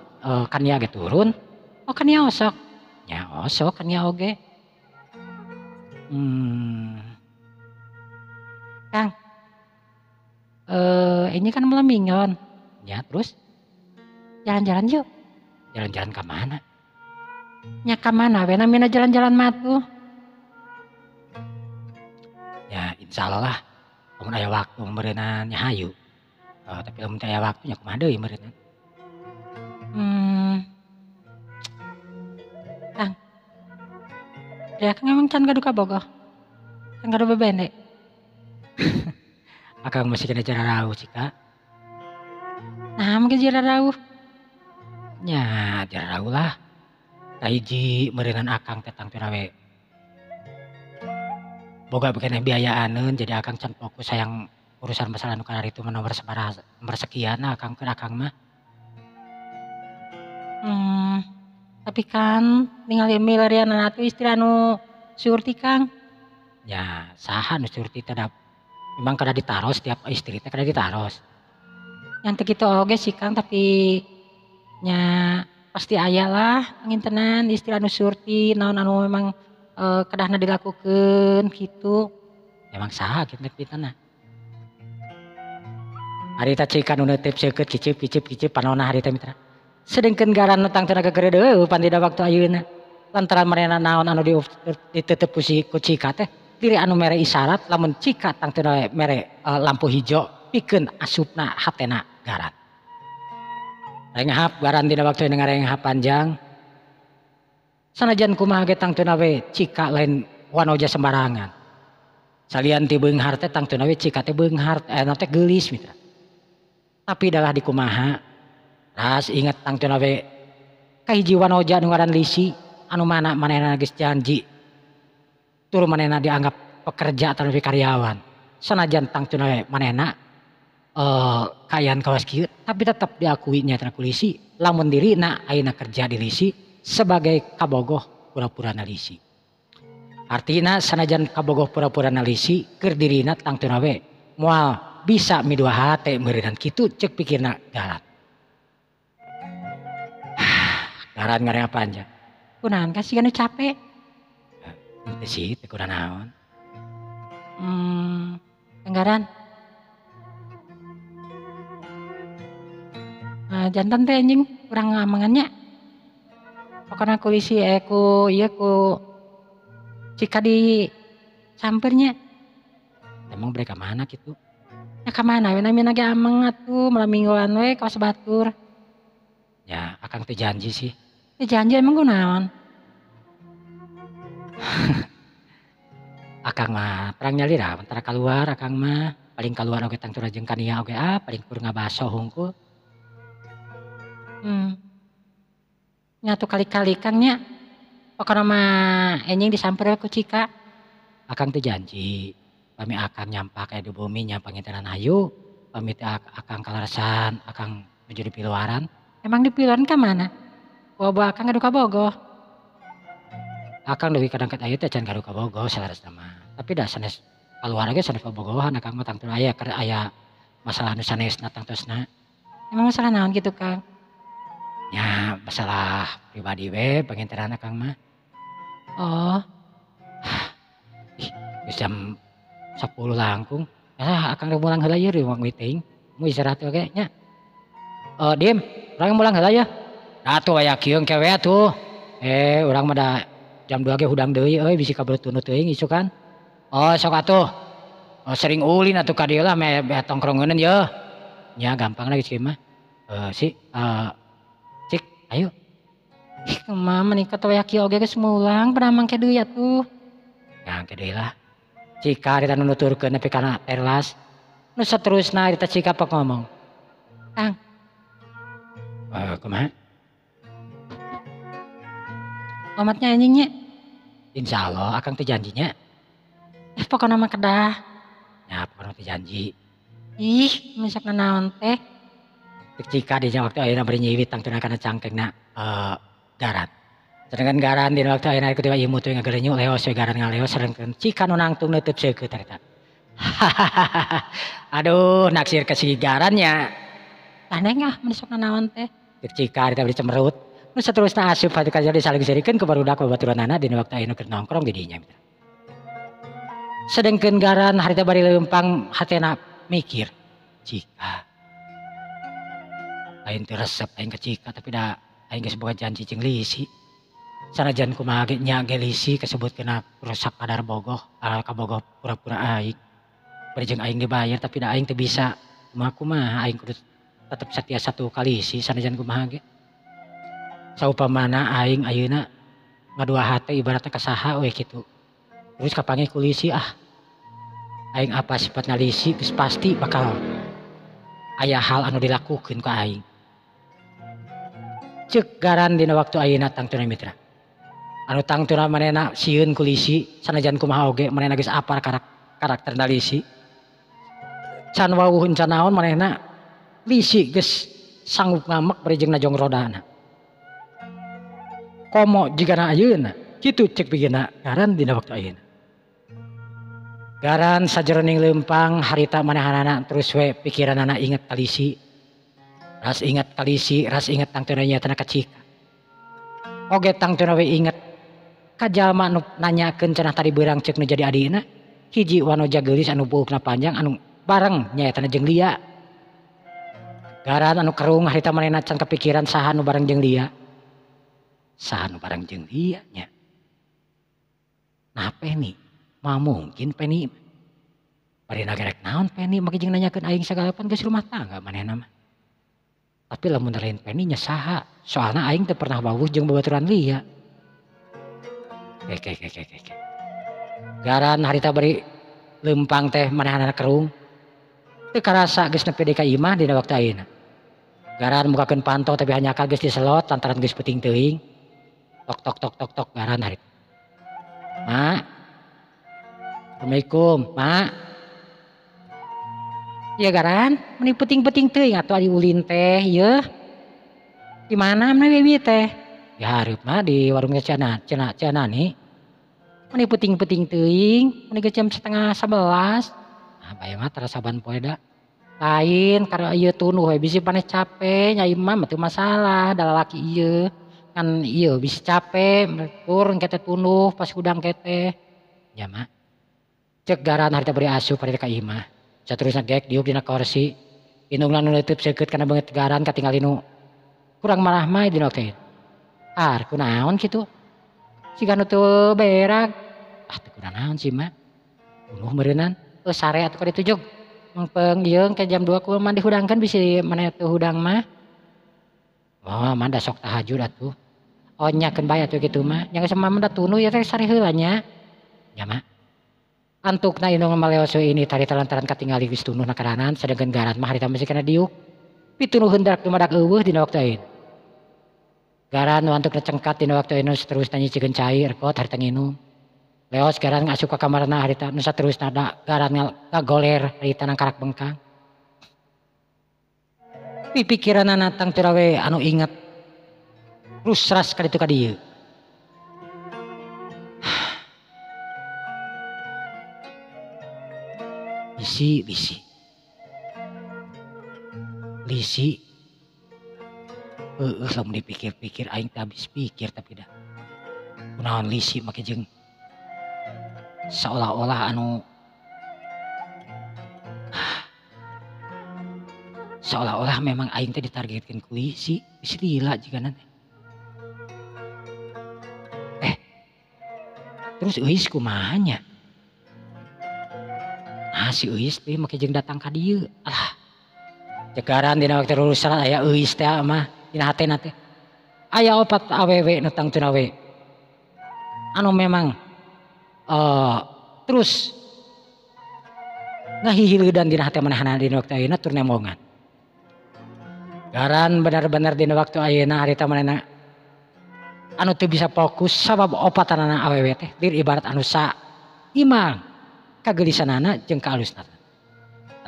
kania ge turun. Oh kania osok. Nya osok kania oge. Kang. Ini kan malam minggon. Ya terus jalan-jalan yuk. Jalan-jalan ka mana? Nya ka mana we namina jalan-jalan mah tuh. Ya insyaallah lah. Lamun aya waktu meureunnan nya hayu. Tapi lamun teu aya waktu nya kumaha deui meureunnan. Kang. Ya akang emang can gaduh kabogoh? Can gaduh bebende? Akang masih kena jararauh Cika. Nah, mungkin jararauh. Nya jararauh lah. Kahiji meureunnan akang teh tangtuna we. Boga keneh biayaaneun jadi akang can fokus hayang urusan masalah nu kararitu mah nomor sabaraha nomor sekian lah akang keur akang mah. Tapi kan ningali milarianana atuh istri anu Surti Kang. Ya saha nu Surti teh da memang kada ditaros tiap istri teh kada ditaros. Nya teu kitu oge sih Kang tapi nya pasti aya lah pangintenan istri anu Surti naon anu memang kedahna dilakukeun kitu. Emang saha kitu pitana. Harita Cika nu neuteup seukeut kicip kicip kicip panona harita mitra. Sedengkeun garan nu tangtuna gegeredeuh pan dina waktu ayeuna. Lantaran manehna naon anu ditutup ku si ku Cika teh diri anu mere isyarat lamun Cika tangtuna mere lampu hijo pikeun asupna hatena garan. Renghap garan dina waktu ngarengehap panjang. Sanajan kumaha ge tangtuna we Cika lain wanoja sembarangan. Salian ti beunghar teh tangtuna we Cika teh beunghar teh geulis mitra. Tapi dalah dikumaha ras inget tangtuna we kahiji wanoja anu ngaran Lisi anu mana manehna geus janji tur manehna dianggap pekerja atawa karyawan. Sanajan tangtuna we manehna kaayaan kawas kieu tapi tetep diakui nya ku Lisi lamun dirina ayeuna kerja di Lisi sebagai kabogoh pura-pura Lisi. Artina sanajan kabogoh pura-pura Lisi keur dirina tangtuna we moal bisa midua hate meureunnan kitu ceuk pikirna garan. Garan ngareng panjang. Kunaon ka siga nu capek? Henteu sih teu kunanaon. Anggaran. Jantan teh anjing kurang amangan nya. Pokona ku Lisi ku ieu ku Cika di sampeurnya. Emang mereka mana kitu? Ya ka mana we namina ge ameng atuh malam mingguan we kawas batur. Ya akang teu janji sih. Teu janji emang kunaon? Akang mah terang nyalira tara kaluar akang mah. paling kaluar oge tangtuna jeung kania oge ah paling kur ngabaso hungkul. Nyatu kali-kali Kang nya. Pokona mah enjing disamper ku Cika. Akang teu janji. Pami akang nyampak aya di bumi nya pangintenan hayu, pami teu akang kaleresan, akang nuju di piluaran. Emang di piluaran ka mana? Bobo akang ngadu ka Bogoh. Akang leuwih kadangkat aya teh can ngadu ka Bogoh saleresna mah. Tapi da sanes kaluar ge sanes pabogohan akang mah tangtuna aya keur aya masalah nu sanesna tangtosna. Emang masalah naon kitu Kang? Nya masalah pribadi we pangintenan akang mah. Oh. Ih, geus jam 10 langkung. Ah, akang rek mulang heula ieu reuang teuing. Mu istirahat oge nya. Oh, Dim, urang mulang heula ya. Atuh aya kieu engke we atuh. Urang mah da jam 2 ge hudang deui euy bisi kabelet tunduh teuing isukan. Oh, sok atuh. Oh, sering ulin atuh ka dieu lah meh tongkrongeun ye. Nya gampang lah geus kieu mah. Cik, ayo. Ih, kumaha meni katoya kieu oge geus mulang pernah mangke deui atuh. Ya engke deui lah. Cika harita nu nuturkeun nepi kana teras. Nu saterusna harita Cika pok ngomong. Kang. Kumaha? Omatnya anjingnya. Insyaallah akang teh janjinya. Pokona mah kedah. Ya pokona teh janji. Ih, misak naon teh? Cika di waktu ayeuna bari nyiwit tangtuna kana cangkengna garan. Sedangkan garan dina waktu ayeuna ku tiba imut we ngagerenyu leos we garan ngaleos sedangkan Cika nu nangtung neuteut seukeut harita. Aduh, naksir ka si garannya. Aneh ah mun sok nanaon teh. Cika harita bari cemerut. Nu saterusna asup hati ka jadi saling serikeun ku barudak babaturanana dina waktu ayeuna keur nongkrong di dinya. Sedengkeun garan harita bari leumpang hatena mikir. Cika lain teu resep aing ka Cika tapi da aing geus boga janji jeung Lisi. Sanajan kumaha ge nya ge Lisi kasebutkeun rusak kadar bogoh, kabogoh pura-pura aing. Bari jeung aing dibayar tapi da aing teu bisa. Kumaha kumaha aing kudu tetep setia satu ka Lisi sanajan kumaha ge. Saupamana aing ayeuna ngadua hate ibaratna ka saha we kitu. Terus kapanggih ku Lisi ah. Aing apa sifatna Lisi geus pasti bakal aya hal anu dilakukeun ku aing. Ceuk garan dina waktu ayeuna tangtuna mitra. Anu tangtuna manehna sieun ku Lisi sanajan kumaha oge manehna geus apal karakterna Lisi. Can wawuh encan naon manehna Lisi geus sanggup ngamek bari jeung najong rodana. Komo jigana ayeuna kitu ceuk pigena garan dina waktu ayeuna. Garan sajeroning leumpang harita manehanana terus we pikiranana inget ka Lisi. Ras inget ka Lisi, ras inget tangtuna nyaetana ka Cika. Oge tangtuna we inget ka jalma nu nanyakeun cenah tadi beurang ceuk nu jadi adina. Hiji wanoja geulis anu buukna panjang anu bareng nyaetana jeung Lia. Garan anu kerung harita manehna can kepikiran saha nu bareng jeung Lia. Saha nu bareng jeung Lia nya. Nah Penny, mah mungkin Penny. Bari nagerek naon Penny make jeung nanyakeun aing sagala pan geus rumah tangga manehna mah. Tapi lamun lain Penny nya saha? Soalna aing teu pernah wawuh jeung babaturan Lia. Oke. Garan harita bari leumpang teh manehanana kerung. Teu karasa geus nepi deui ka imah dina waktu ayeuna. Garan mukakeun panto tapi hanjakal geus diselot lantaran geus peuting teuing. Tok tok tok tok tok garan harita. Mak. Assalamualaikum, Mak. Ya garan, meni peuting-peuting teuing atuh ari ulin teh yeuh. Di mana meni bibi teh? Ya hareup mah di warungnya Cina nih. Meni peuting-peuting teuing, meni geus jam 10:30. Nah, bae mah tara saban poe da. Lain karena ieu tunduh we bisi maneh capek nya imah mah teu masalah da lalaki ieu. Kan ieu bisi capek turun ke teh tunduh pas hudang ke teh. Ya mak. Cek garan harita bari asup harita ka imah. Saterusna gek diuk dina korsi. Indungna nu neuteub seukeut kana beungeut garan katingali nu kurang marah mah dina teh. Ar kunaon kitu? Siga nu teu berak. Ah teu kunaon sih mah. Bunuh meureunnan. Sare atuh ka ditu jog. Mengpeng ieu ke jam 2 ku mandi hudangkeun bisi maneh teu hudang mah. Oh, mah da sok tahajud atuh. Oh nya keun bae atuh kitu mah. Nya geus mah da tunduh ieu teh sare heula nya. Nya mah. Antukna indung maleos we ini harita lantaran katingali geus tunuh na karanan sedengkeun Garan mah harita masih kana diuk. Pitunuheun darak dumadak eueuh dina waktu ayeuna. Garan nu antukna cengkat dina waktu ayeuna saterusna nyicikeun cai erkot harita nginum. Leos Garan ngasup ka kamarna harita nu saterusna da Garan ngagoler harita nangkarak bengkang. Pipikiranana tangtuna we anu inget rusras ka ditu ka dieu. Lisi, lisi. Lisi. Heueuh lamun dipikir-pikir aing teh habis pikir tapi dah. Kunaon lisi make jeung seolah-olah anu seolah-olah memang aing teh ditargetkeun ku lisi, lisi lila jigana teh. Terus euis kumaha nya? Ah si euis teh make jeung datang ka dieu. Alah. Jegaran dina waktu rurusan aya euis teh mah dina hatena teh. Aya opat awewe nu tangtuna we. Anu memang terus ngahihileudan dina hate manehna dina waktu ayeuna tur nembongan. Garan benar-benar dina waktu ayeuna harita manehna anu teu bisa fokus sabab opatanana awewe teh dir ibarat anu sa imang kagelisanana jeung kaalusna.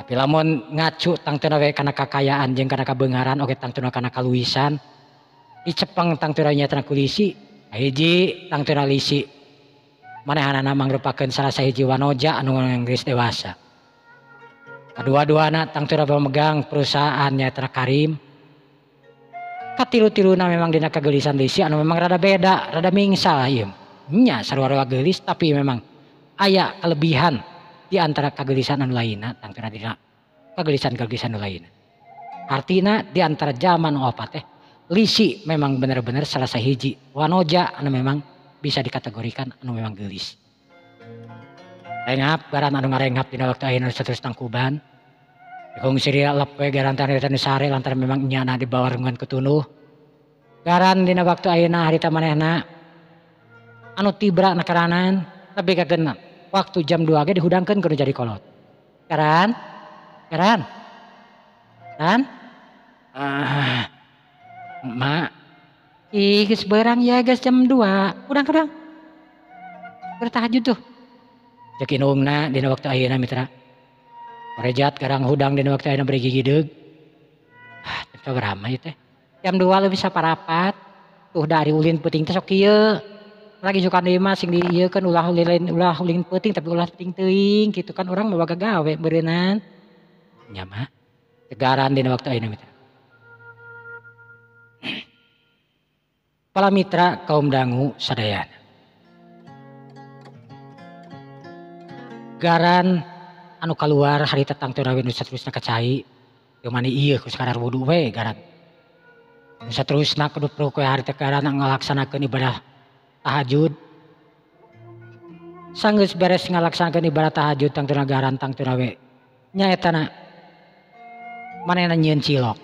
Tapi lamun ngacu tangtuna we kana kakayaan jeung kana kabeungharan oge tangtuna kana kaluisan dicepeng tangtuna nya ku lisi hiji tangtuna lisi manehanana mangrupakeun salah sahiji wanoja anu geus dewasa. Kadua-duana tangtuna pemegang perusahaan nyaeta Karim. Katilu-tiluna memang dina kagelisan lisi anu memang rada beda, rada mingsal ieu. Nya sarua-sarua geulis tapi memang aya kelebihan di antara kagelisan anu lainna tangtuna dina kagelisan-kagelisan anu lainna. Artina di antara zaman opat teh lisi memang bener-bener salah sahiji wanoja anu memang bisa dikategorikan anu memang geulis. Rengap garan anu ngarengap dina waktu ayeuna saterus tangkuban. Kungsi lep we garan teh sare lantaran memang nyana dibawa rengan ketunuh. Garan dina waktu ayeuna harita manehna anu tibra nakaranan tapi kagenep waktu jam 2 ge dihudangkeun kudu jadi kolot. Garan? Garan? Garan? Ah. Mak. Ih geus beurang ya geus jam 2. Hudang-hudang. Bertahajud tuh. Cek indungna dina waktu ayeuna mitra. Korejat garang hudang dina waktu ayeuna bari gigideug. Ah, jam sabaraha ieu teh? Jam 2 leuwih saparapat. Tuh dari ulin peuting teh sok kieu. Lagi suka deui mah sing diieukeun ulah ulin peuting tapi ulah peuting teuing kitu kan urang mah boga gawe beureunan. Nya mah tegaran dina waktu ayeuna mitra. Para mitra kaum dangu sadayana. Garan anu kaluar harita tangtuna we nu saterusna ka cai teu mani ieu ku sakadar wudu we garan. Nu saterusna kudu perlu we harita garan ngalaksanakeun ibadah tahajud. Sanggeus beres ngalaksanakeun ibadah tahajud tangtuna garan tangtuna we nyaetana manehna nyieun cilok.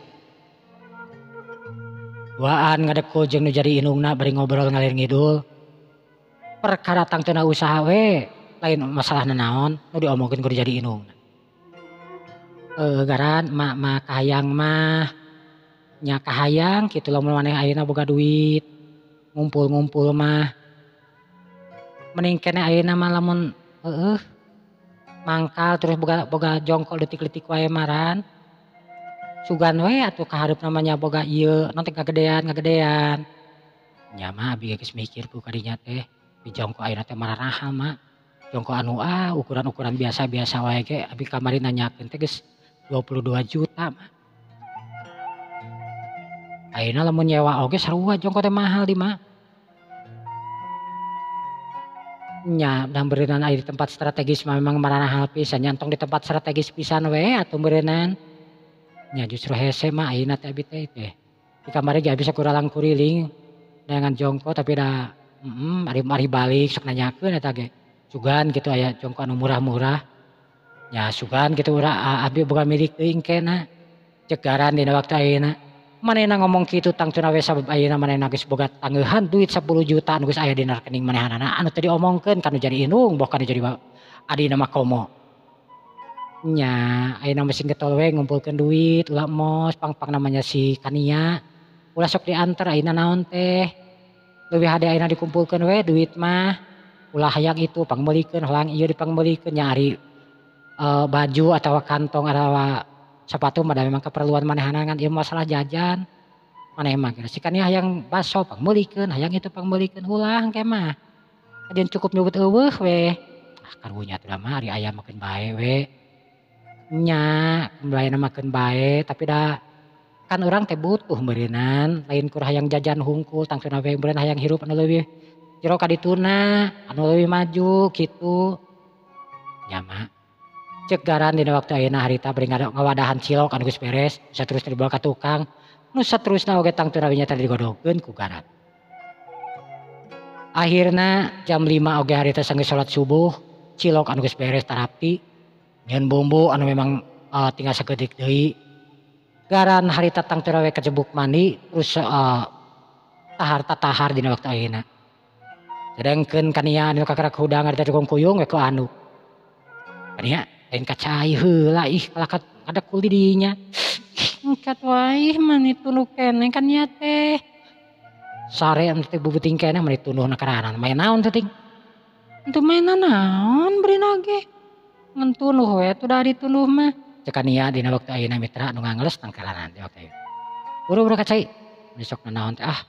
Duaan ngadekul jeung nu jadi indungna bari ngobrol ngalir ngidul. Perkara tangtuna usaha we lain masalah nanaon nu diomongkeun kudu jadi indungna. Garan mak mah kahayang mah nya kahayang kitu lamun maneh ayeuna boga duit ngumpul-ngumpul mah mending keneh ayeuna mah lamun heueuh mangkal terus boga jongkol detik-detik wae maran. Sugan we atuh kaharepna mah nya boga ieu naon teh ngagedean. Nya mah abi geus mikir ku kadinya teh di jongko ayeuna teh mararahal mah. Jongko anu ah ukuran-ukuran biasa-biasa wae ge abi kamari nanyakeun teh geus 22 juta mah. Ayeuna lamun nyewa oge sarua jongko teh mahal di mah. Nya dan beureunan aya di tempat strategis mah memang mararahal pisan nyantong di tempat strategis pisan we atuh beureunan. Nya justru hese mah ayeuna teh abi teh teh. Di kamari ge abi sakuralang kuriling neangan jongko tapi da ari balik sok nanyakeun eta ge. Sugan gitu aya jongko anu murah-murah. Nya sugan gitu urang abi boga milik teuing kena. Cek garan dina waktu ayeuna. Manehna ngomong kitu tangtuna we sabab ayeuna manehna geus boga tangeuhan duit 10 juta anu geus aya dina rekening manehanana anu teu diomongkeun kanu jadi indung boh kanu jadi Adina mah komo. Nya ayeuna mah sing getol we ngumpulkeun duit ulah mos pang-pang namanya si Kania. Ulah sok diantar ayeuna naon teh. Leuwih hade ayeuna dikumpulkeun we duit mah. Ulah hayang itu pangmeulikeun holang ieu dipangmeulikeun nya ari baju atawa kantong atawa sepatu mah da memang keperluan manehna ngan ieu masalah jajan. Maneh mah si Kania hayang baso pangmeulikeun hayang itu pangmeulikeun ulah engke mah. Kajian cukup nyebut eueuh we. Ah karunya teh mah ari aya makeun bae we. Nya bae makeun bae tapi da kan urang teh butuh meureunan lain kur hayang jajan hungkul tangtuna we meureun hayang hirup anu leuwih jero ka dituna anu leuwih maju kitu. Nya mah ceuk garan dina waktu ayeuna harita bari ngawadahan cilok anu geus beres saterusna dibawa ka tukang nu saterusna oge tangtuna we nya tadi digodogkeun ku garan. Akhirna jam 5 oge harita sanggeus salat subuh cilok anu geus beres tarapi nyeun bumbu anu memang tinggal sakedik deui. Garan harita tangtuna we kajebuk mandi terus tahar tatahar dina waktu ayeuna. Sedengkeun Kania anu kakara hudang harita dukung kuyung we ku anu. Kania lain ka cai heula ih kalakat ada kul di dinya. Engkat wae mani tunduh keneh Kania teh. Sare anu teh bubuting keneh mani tunduhna karanan main naon teh ting. Henteu main naon beurina ge. Ngan tunduh we atuh da ditunduh mah. Ceuk Kania dina waktu ayeuna mitra nu ngangles tangkalanan di waktu ayeuna. Buru-buru ka cai. Besok naon teh ah.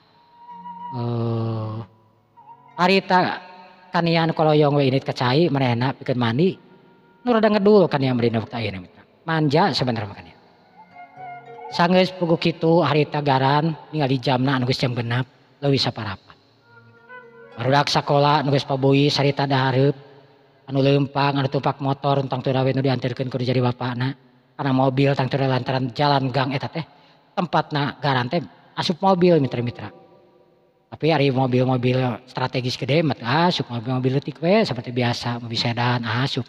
Harita Kania anu koloyong we indit ka cai manehna pikeun mandi. Nu rada ngedul Kania mah dina waktu ayeuna mitra. Manja sabenerna mah Kania. Sanggeus puguh kitu harita garan ningali jamna anu geus jam 6 leuwih saparapat. Barudak sakola anu geus pabuis harita dahareup anu leumpang anu tumpak motor tangtuna we nu dianterkeun kudu jadi bapana. Kana mobil tangtuna lantaran jalan gang eta teh tempatna garan teh asup mobil mitra-mitra. Tapi ari mobil-mobil strategis gede mah asup mobil-mobil leutik we seperti biasa mobil sedan asup.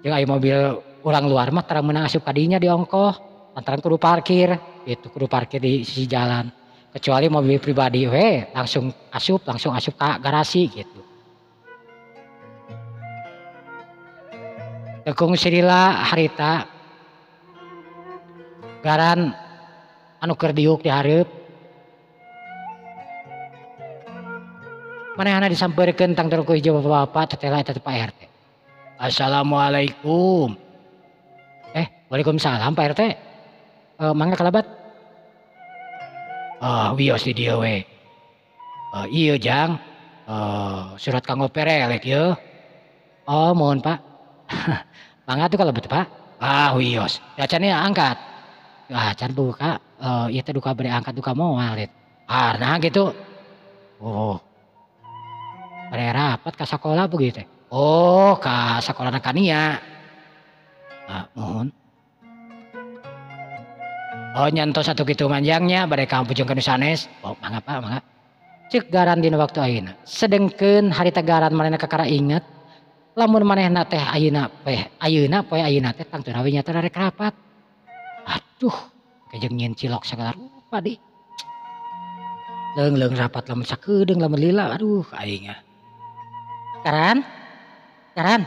Jeung aya mobil urang luar mah tara meunang asup ka dinya diongkoh lantaran kudu parkir gitu kudu parkir di sisi jalan. Kecuali mobil pribadi we langsung asup ka garasi gitu. Tekung sirila harita garan anu keur diuk di hareup manehna disampeurkeun tangtuna ku hiji bapak-bapak tetela eta teh Pak RT. Assalamualaikum. Waalaikumsalam Pak RT. Mangga kalabat. Ah wios di dieu we. Ieu jang surat kanggo perelek ieu. Oh mohon Pak. Mangga tuh kalebet Pak. Ah wios. Da can angkat. Ah can buka ieu teh duka bade angkat duka moal ieu. Ah nah gitu. Oh. Bade rapat ka sakola begitu teh. Oh ka sakolana Kania. Ah mohon. Oh nyantos satu kitu manjangnya bade ka pujung ka nu sanes. Oh mangga Pak mangga. Ceuk garan dina waktu ayeuna. Sedengkeun harita garan manehna kakara inget lamun manehna teh ayeuna poe ayeuna teh tangtuna we nya teh rek rapat. Aduh, kejeng nyieun cilok sagala rupa di. Leung-leung rapat lamun sakedeung lamun lila aduh aing ah. Garan? Garan?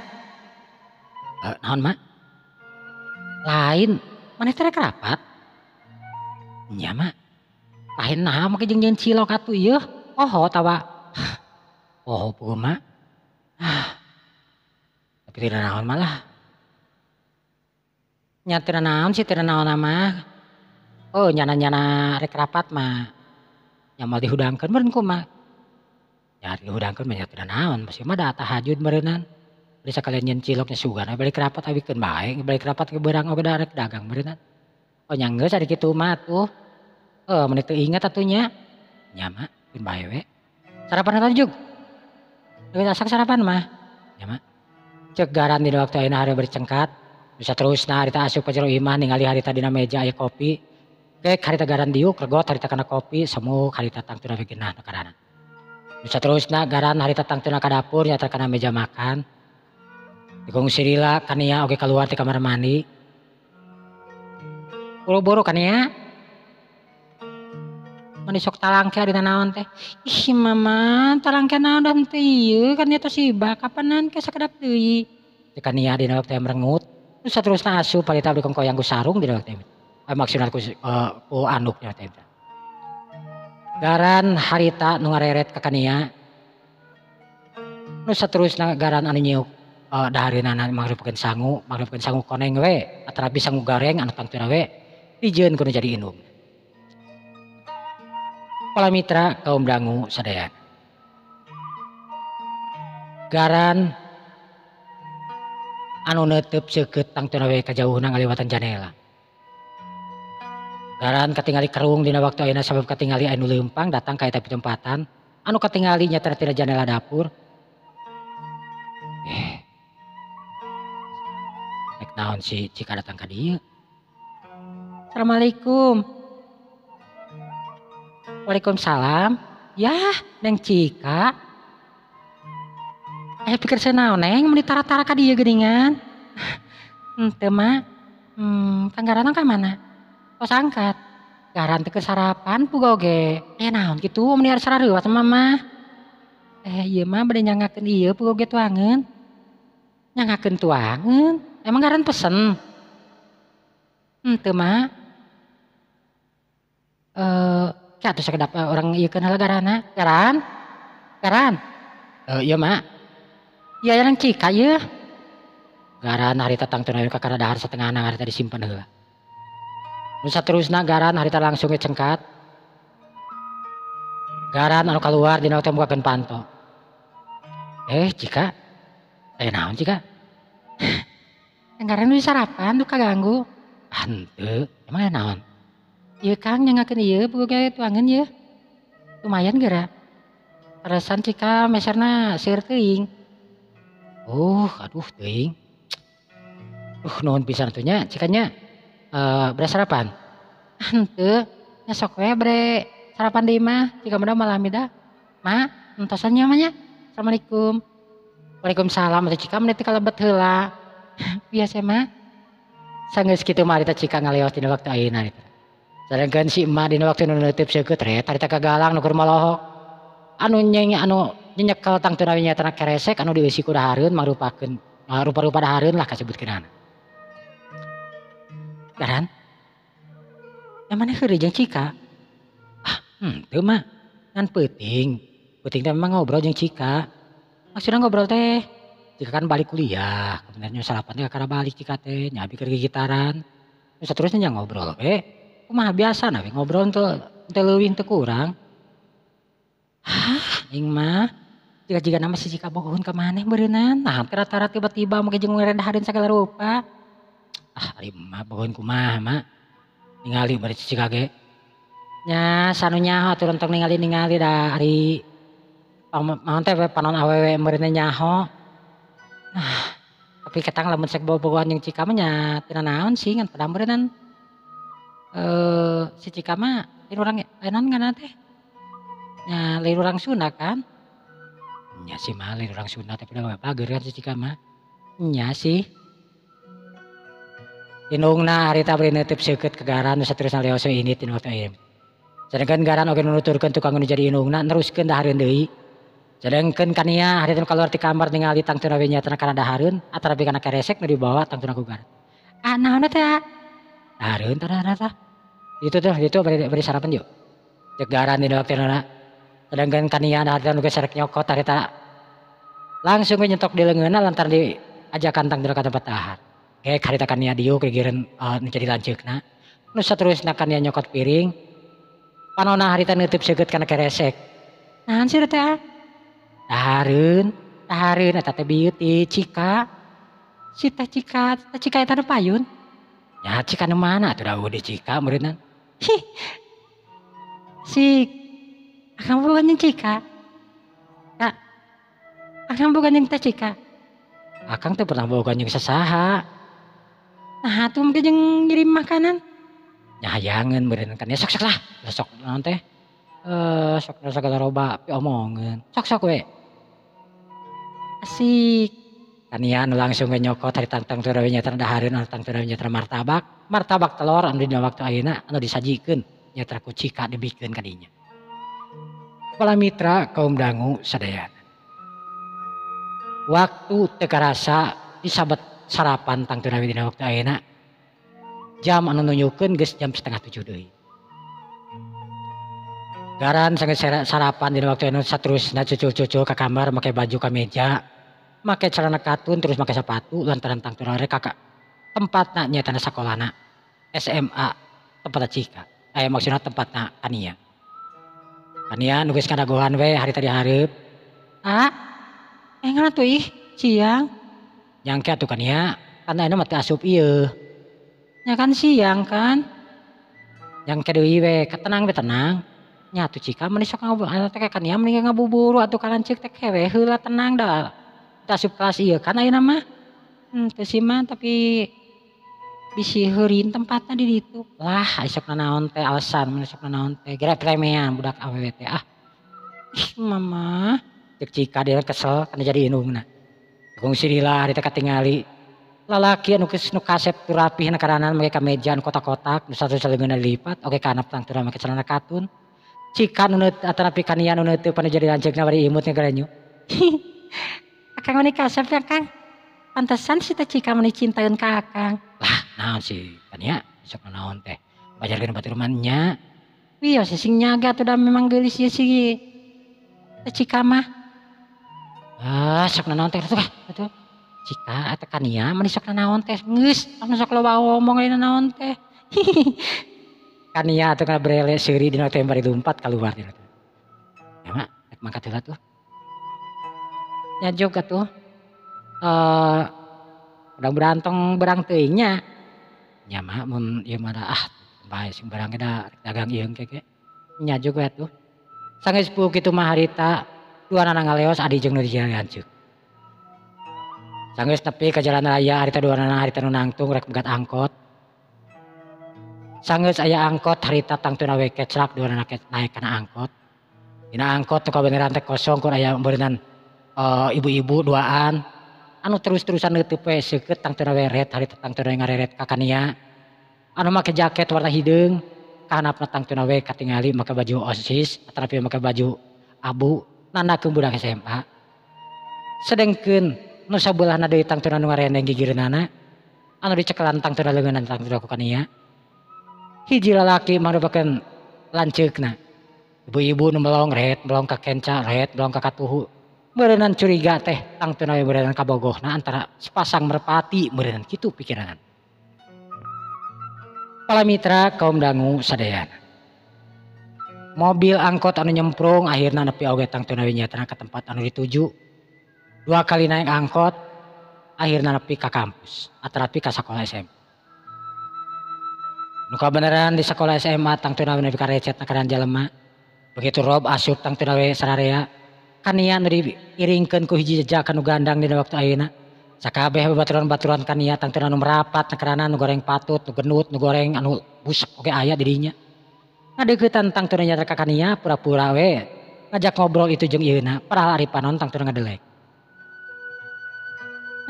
Naon mak? Lain, maneh teh rek rapat? Nya mak. Lain naha make jeung nyieun cilok atuh ieu? Poho tawa. Poho puguh mak. Ah. Tapi teu naon malah. Nya teu naon sih teu naon mah. Oh nyana-nyana rek rapat mah. Nya moal dihudangkeun meureun kumaha. Nya dihudangkeun mah nya teu naon pasti mah da tahajud meureunan. Bari sakalian nyieun cilok nya sugan we balik rapat awikeun bae balik rapat ke beurang oge da rek dagang meureunan. Oh nya geus ari kitu mah atuh. Mun teu inget atuh nya. Nya mah keun bae we. Sarapan atuh jug. Geus asak sarapan mah. Nya mah. Ceuk garan dina waktu ayeuna hari bercengkat. Bisa terusna harita asup ka jero imah ningali harita dina meja aya kopi. Kek harita garan diuk regot harita kana kopi semuk harita tangtuna we geunah nu karana. Bisa terusna garan harita tangtuna ka dapur nyata kana meja makan. Dikung sirila Kania oge keluar ti kamar mandi. Buru-buru Kania. Mani sok talangke dina naon teh. Ih mama talangke naon dah henteu ieu Kania tos hibah kapanan ke sakedap deui. Kania dina waktu merengut. Nu saterusna asup harita abdi kongkoyang ku sarung dina waktu maksudna ku anduk dina waktu. Garan harita nu ngareret ka Kania. Nu saterusna garan anu nyiuk dahareunana mangrupakeun sangu, mangrupakeun sangu koneng we atanapi sangu gareng anu tangtuna we dijieun ku nu jadi indung. Para mitra kaum dangu sadayana. Garan anu neuteup seukeut tangtuna we kajauhna ngaliwatan janela. Garan katingali kerung dina waktu ayeuna sabab katingali anu leumpang datang ka eta pitempatan anu katingali nyaeta tina janela dapur. Rek naon si Cika datang ka dieu? Assalamualaikum. Waalaikumsalam. Yah, Neng Cika. Aya pikir saya naon Neng meuni tara-tara ka dieu geuningan. Henteu mah. Kang Garan ka mana? Tos angkat. Garan teh keur sarapan puga oge. Aya naon kitu meuni ari sarareuwat mama. Ieu mah bade nyangakeun ieu puga oge tuangeun. Nyangakeun tuangeun. Emang Garan pesen? Henteu mah. Atuh sakedap orang ieu keun heula garana. Garan? Garan? Ieu mak. Ieu aya Neng Cika ieu. Garan harita tangtuna ka kana dahar satengahna harita disimpen heula. Nu saterusna garan harita langsung ge cengkat. Garan anu kaluar dina teh mukakeun panto. Cika. Aya naon Cika? Garan nu sarapan duka ganggu. Henteu, emang aya naon? Ieu Kang nyangakeun ieu boga tuangeun ieu. Lumayan geura. Peresan Cika meserna seueur teuing. Aduh teuing. Nuhun pisan atuh nya Cika nya. Bade sarapan? Henteu, nya sok we bade sarapan deui mah. Cika mah malami dah. Ma, entosan nya mah nya. Assalamualaikum. Waalaikumsalam atuh Cika meni teu kalebet heula. Biasa mah. Sanggeus kitu mah harita Cika ngaleos dina waktu ayeuna harita. Sedangkan si emak dina waktu nu neuteup seukeut ret harita kagalang nu keur molohok. Anu nyeng anu nyekel tangtuna we nyaeta keresek anu dieusi ku dahareun mangrupakeun rupa-rupa dahareun lah kasebutkeunana. Garan? Yang mana heureuy jeung Cika? Henteu mah. Ngan peuting. Peuting teh memang ngobrol jeung Cika. Maksudna ngobrol teh Cika kan balik kuliah, kemudian sarapan teh kakara balik Cika teh, nya abi keur gigitaran. Nu saterusna nya ngobrol we. Kumaha biasana we ngobrol teu leuwih teu kurang. Hah, aing mah jiga-jiga nama si Cika bogoheun ka maneh beureunan. Nah, rata-rata tiba-tiba make jeung mere dahareun sagala rupa. Ari emak bogoheun kumaha mak? Ningali bari si Cika ge. Nya sanu nyaho atuh tong ningali-ningali da ari naon teh panon awewe meureunna nyaho. Nah, tapi ketang lamun sek bobogohan jeung Cika mah nya tina naon sih ngan pada meureunnan si Cika mah lain urang lain ngaranna teh. Nya lain urang Sunda kan? Nya sih mah lain urang Sunda tapi da bager kan si Cika mah. Nya sih. Indungna harita bari neuteup seukeut ka Garan nu saterusna leos we indit dina waktu ayeuna. Sedangkan Garan oge nu nuturkeun tukang nu jadi indungna neruskeun dahareun deui. Sedangkan Kania harita nu kaluar ti kamar ningali tangtuna we nyaeta kana dahareun atanapi kana keresek nu dibawa tangtuna ku Garan. Ah naon teh? Dahareun tah tah. Itu tuh itu bari sarapan yuk. Cek Garan dina waktuna. Sedangkan Kania harita nu geus rek nyokot harita langsung we nyentok di leungeunna lantaran diajakan tangtuna ka tempat dahar. Gek harita Kania diuk gigireun nu jadi lanceukna. Nu saterusna Kania nyokot piring. Panona harita neuteub seukeut kana keresek. Naon sih teh? Dahareun, dahareun eta teh bieu ti Cika. Si teh Cika, teh Cika eta nu payun. Ya Cika nu mana atuh da eueuh di Cika meureunna. Hih. Si akang boga jeung Cika. Kak. Akang boga jeung teh Cika. Akang teh pernah boga jeung sasaha. Nah atuh mungkin jeung ngirim makanan. Nya hayangeun meureun kan ya sok-sok lah. Sok naon teh? Sok sagala loba piomongeun. Sok-sok we. Asik. Kania nu langsung we nyokot harita tangtuna we nyaeta dahareun anu tangtuna we nyaeta martabak. Martabak telur anu dina waktu ayeuna anu disajikeun nyaeta ku Cika dibikeun ka dinya. Para mitra kaum dangu sadayana. Waktu teu karasa Disabat sarapan tangtuna we dina waktu ayeuna. Jam anu nunjukkeun geus jam 6:30 deui. Garan sanggeus sarapan dina waktu anu saterusna cucul-cucul ka kamar make baju kameja, make celana katun terus make sepatu lantaran tangtuna rek ka tempatna nyaeta sakolana SMA tempatna Cika. Maksudna tempatna Kania. Kania nu geus ngadagohan we harita dihareup. Ah, enggal atuh ih siang. Nyangke atuh Kania, kan ayeuna mah teu asup ieu. Nya kan siang kan. Nyangke deui we, tenang we tenang. Nya atuh Cika meni sok ngabuburit teh Kania meni ngabuburu atuh ka lanceuk teh kewe heula tenang da. Teu asup kelas ieu kan ayeuna mah. Teu sih mah tapi bisi heurin tempatna di ditu. Lah sok nanaon teh alasan meni sok nanaon teh gerepremean budak awewe teh ah. Ih mama cek Cika dia kesel kana jadi indungna. Kungsi lila harita katingali. Lalaki anu geus nu kasep rapih na karanan make kameja anu kotak-kotak nu satu leungeunna dilipat oge kanap tangtuna make celana katun. Cika nu atanapi Kania nu neuteub anu jadi lanceukna bari imut ngagerenyu. Akang meni kasep ya Kang. Pantesan si teh Cika meni cintaeun ka Akang. Lah naon si Kania sok naon teh. Bajarkeun batur mah nya. Wios sing nyaga atuh da memang geulis ieu si teh Cika mah. Ah sok naon teh atuh atuh. Cika atau Kania meni sok naon teh geus anu sok loba omong ayeuna naon teh. Kania atuh kana brele seuri dina teh bari lumpat kaluar dina teh. Ya mak rek mangkat heula tuh. Nya jog atuh. Mudah-mudahan tong berang teuing nya. Nya mah mun ieu mah ah bae sing berang ge da dagang ieu engke ge. Nya jog we atuh. Sanggeus puguh kitu mah harita duanana ngaleos adi jeung nu lanceuk. Sanggeus nepi ka jalan raya harita duanana harita nu nangtung rek megat angkot. Sanggeus aya angkot harita tangtuna we keclak duanana naek kana angkot. Dina angkot nu kabeneran teh kosong kur aya beureunan ibu-ibu duaan anu terus-terusan neuteub we seukeut tangtuna we ret harita tangtuna ngareret ka Kania. Anu make jaket warna hideung kahanapna tangtuna we katingali make baju OSIS atanapi make baju abu nandakeun budak SMA. Sedengkeun nu sabelahna deui tangtuna nu ngarendeng gigireunana anu dicekelan tangtuna leungeunna tangtuna ku Kania. Hiji lalaki mangrupakeun lanceukna. Ibu-ibu nu melong ret melong ka kenca ret melong ka katuhu. Meureunnan curiga teh tangtuna we meureunnan kabogohna antara sepasang merpati meureunnan kitu pikiranana. Para mitra kaum dangu sadayana. Mobil angkot anu nyemprung akhirna nepi oge tangtuna we nyaetana ka tempat anu dituju. Dua kali naik angkot akhirna nepi ka kampus atanapi ka sakola SMA. Nu kabeneran di sekolah SMA tangtuna we nepi ka recetna kana jalema. Begitu rob asup tangtuna we sararea. Kania nu diiringkeun ku hiji jejak anu gandang dina waktu ayeuna. Sakabeh babaturan-baturan Kania tangtuna nu merapat na nu goreng patut, nu gendut, nu goreng anu busek oge aya di dinya. Ngadeuketan tangtuna nyata ka Kania pura-pura we ngajak ngobrol itu jeung ieuna padahal ari panon tangtuna ngadelek.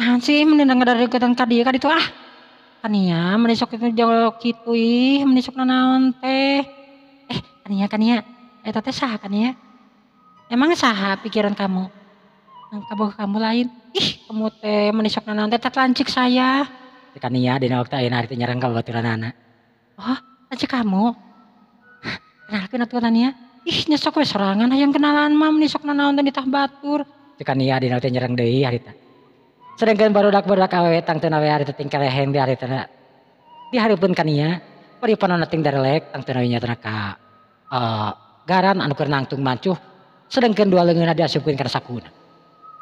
Naon sih meni ngadeuketan ka dieu ka ditu ah. Kania meni sok jauh kitu ih meni sok nanaon teh. Kania Kania eta teh saha Kania? Emang saha pikiran kamu? Kabogoh kamu lain. Ih, kamu teh meni sok nanaon teh lanceuk saya. Kania dina waktu ayeuna ari teh nyerang ka babaturanana. Oh, lanceuk kamu. Kenalkeun atuh Kania. Ih, nya sok we sorangan hayang kenalan mah meni sok nanaon teh ditah batur. Kania dina waktu nyerang deui harita. Sedengkeun barudak-barudak awewe tangtuna we harita tingkel leheng di harita. Di hareupeun Kania, bari panonna ting darelek tangtuna we nyatana ka garan anu keur nangtung mancuh. Sedengkeun dua leungeunna diasupkeun kana sakuna.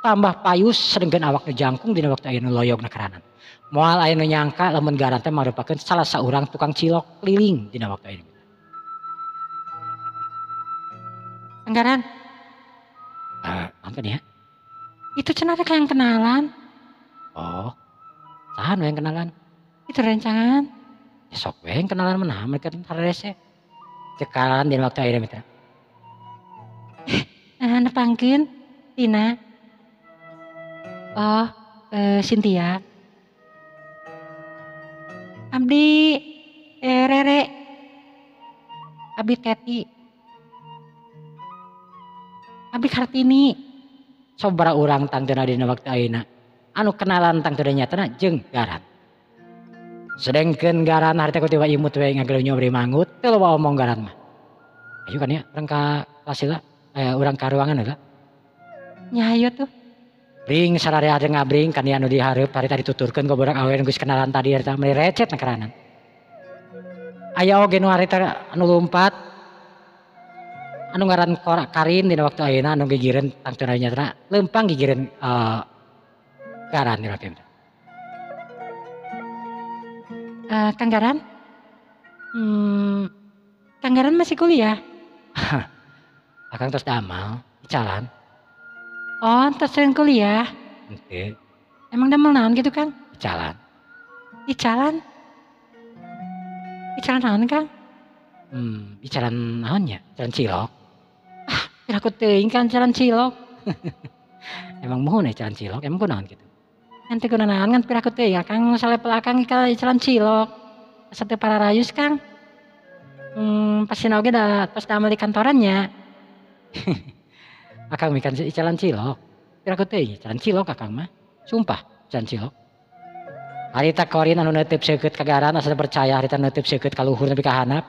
Tambah payus sedengkeun awak nu jangkung dina waktu aya nu loyog na karanan. Moal aya nu nyangka lamun garan teh mangrupakeun salah saurang tukang cilok keliling dina waktu ayeuna. Anggaran. Nonton ya. Itu cenah teh yang kenalan. Oh. Saha nu yang kenalan? Itu rencangan. Ya sok we yang kenalan mah naha mereka harese. Cekalan dina waktu ayeuna mitra. Nah, nepangkeun Tina. Oh, Cynthia. Abdi Rere. Abdi Teti. Abdi Kartini. Sobara urang tangtuna dina waktu ayeuna. Anu kenalan tangtuna nyatana jeung Garan. Sedengkeun Garan harita ku tiba imut we ngagelunyo bari mangut teu loba omong Garan mah. Ayo kan ya urang ka kelas heula, urang ka ruangan heula. Nya hayu tuh. Bring sararea teh ngabring kania anu dihareup harita dituturkeun ku budak awewe nu geus kenalan tadi harita meuni recet na karanan. Aya oge nu harita anu lumpat anu ngaran Karin dina waktu ayeuna anu gigireun tangtuna nyatana leumpang gigireun Garan dina waktu itu. Kang Garan? Kang Garan masih kuliah? Akang tos damel, icalan. Oh, tos sering kuliah? Henteu. Emang damel naon gitu, Kang? Icalan. Icalan? Icalan naon, Kang? Icalan naon nya? Icalan cilok. Ah, piraku teuing kan icalan cilok. Emang muhun icalan cilok, emang kunaon gitu? Nanti kuna naon kan piraku teuing Akang salepel Akang icalan cilok. Asa teu pararayus, Kang. Pasina oge da tos damel di kantoran nya. Akang mikan icalan cilok. Piraku teuing icalan cilok Akang mah. Sumpah icalan cilok. Harita Korin anu neuteub seukeut ka Garan asa percaya harita neuteub seukeut ka luhur nepi ka handap.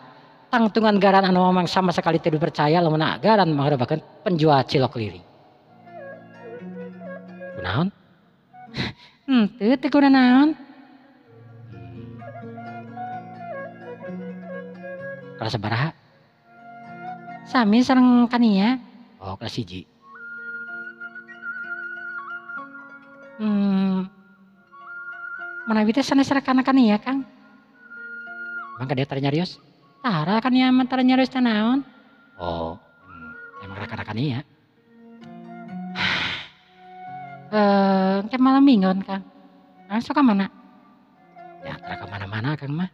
Tangtungan Garan anu mamang sama sekali teu dipercaya lamun Garan mangrupakeun penjual cilok keliling. Kunaon? Henteu teu kunanaon. Kelas sabaraha? Sami sareng Kania. Oh, kelas 1. Manawi teh sanes rekan Kania, Kang? Emang ka dieu tara nyarios? Tara Kania mah tara nyarios teh naon? Oh, emang rekan Kania. Engke malam minggon, Kang. Kang sok ka mana? Ya, tara ka mana-mana Kang mah.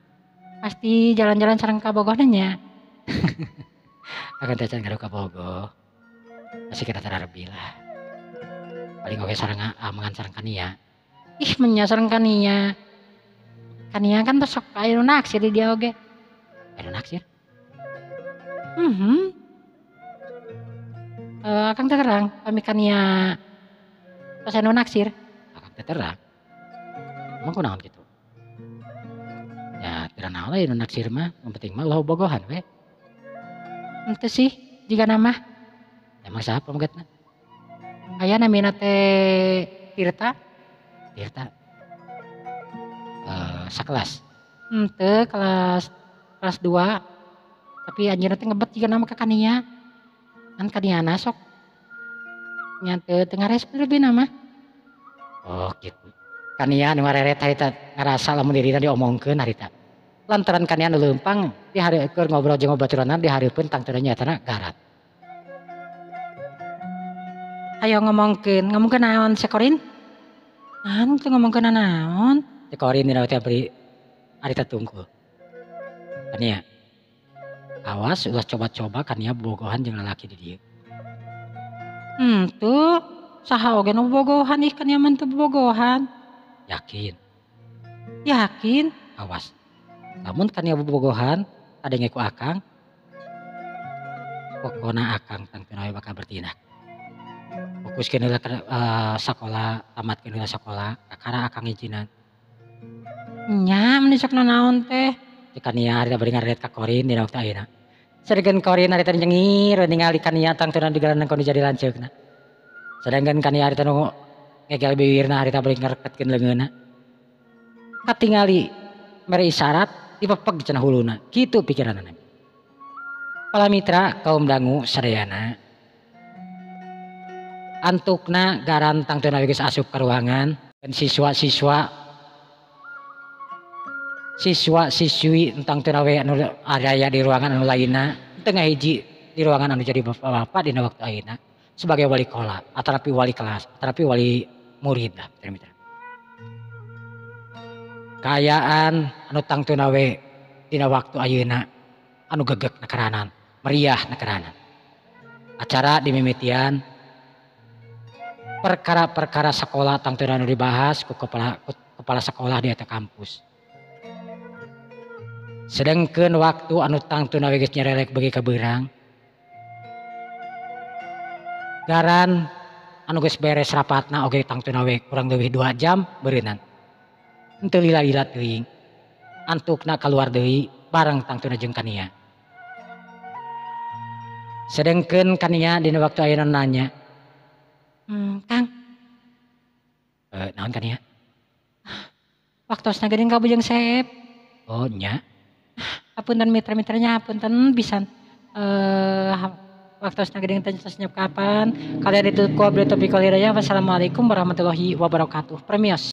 Pasti jalan-jalan sareng ka Bogohna nya. Akang teh can gaduh ka Bogoh. Masih kita tara rebi lah. Paling oge sareng amangan sareng Kania. Ih, menya sareng Kania. Kania kan tos sok aya nu naksir di dia oge. Aya nu naksir? Akang teh terang pami Kania tos aya nu naksir. Akang teh terang. Emang kunaon kitu? Ya teu naon lah nu naksir mah, nu penting mah ulah bogohan we. Henteu sih jigana mah. Emang saha pamegetna? Aya namina teh Tirta. Tirta. Sakelas. Henteu kelas 2. Tapi anjeunna teh ngebet jigana mah ka Kania. Kan Kaniana sok nya teu ngarespon lebihna mah. Oh gitu. Kania nu ngareret harita ngarasa lamun dirina diomongkeun harita. Lantaran Kania nu leumpang dihareukeun ngobrol jeung babaturanna dihareupeun tangtuna nyatana Garan. Ayo ngomongkeun, ngomongkeun naon si Korin? Naon teu ngomongkeun naon? Si Korin dina teh beri harita tungkul. Kania. Awas ulah coba-coba Kania bobogohan jeung lalaki di dieu. Henteu, saha oge nu bobogohan ih Kania mah teu bobogohan. Yakin. Yakin? Awas. Lamun Kania bobogohan kadenge ku Akang, pokona Akang tangtuna we bakal bertindak. Fokuskeun heula ka sakola, tamatkeun heula sakola, kakara Akang ngijinan. Nya meni sok nanaon teh? Cek Kania harita bari ngareret ka Korin dina waktu ayeuna. Sedengkeun Korin harita nyengir ningali Kania tangtuna digalanang ku nu jadi lanceukna. Sedengkeun Kania harita nu ngegel bibirna harita bari ngareketkeun leungeunna. Katingali mere isyarat dipepeg cenah huluna. Kitu pikiranna. Pala mitra kaum dangu sadayana. Antukna Garan tangtuna geus asup ka ruangan dan siswa-siswi tangtuna we anu aya di ruangan anu lainna teu ngahiji di ruangan anu jadi bapak-bapak dina waktu ayeuna sebagai wali kola atanapi wali kelas atanapi wali murid lah mitra. Kaayaan anu tangtuna we dina waktu ayeuna anu gegek nakaranan, meriah nakaranan. Acara dimimitian perkara-perkara sekolah tangtuna anu dibahas ku kepala sekolah di eta kampus. Sedengkeun waktu anu tangtuna we geus nyerelek beuki ka beurang. Garan anu geus beres rapatna oge tangtuna we kurang leuwih 2 jam beureunan. Henteu lila-lila teuing. Antukna kaluar deui bareng tangtuna jeung Kania. Sedengkeun Kania dina waktu ayeuna nanya, Kang. Naon Kania? Waktosna geuning ka Bujang Seep. Oh nya. Hapunten mitra-mitranya, hapunten pisan. Waktosna geuning teh tos kapan. Kalian itu ku abdi taufiq wal hidayah. Wassalamualaikum warahmatullahi wabarakatuh. Premios.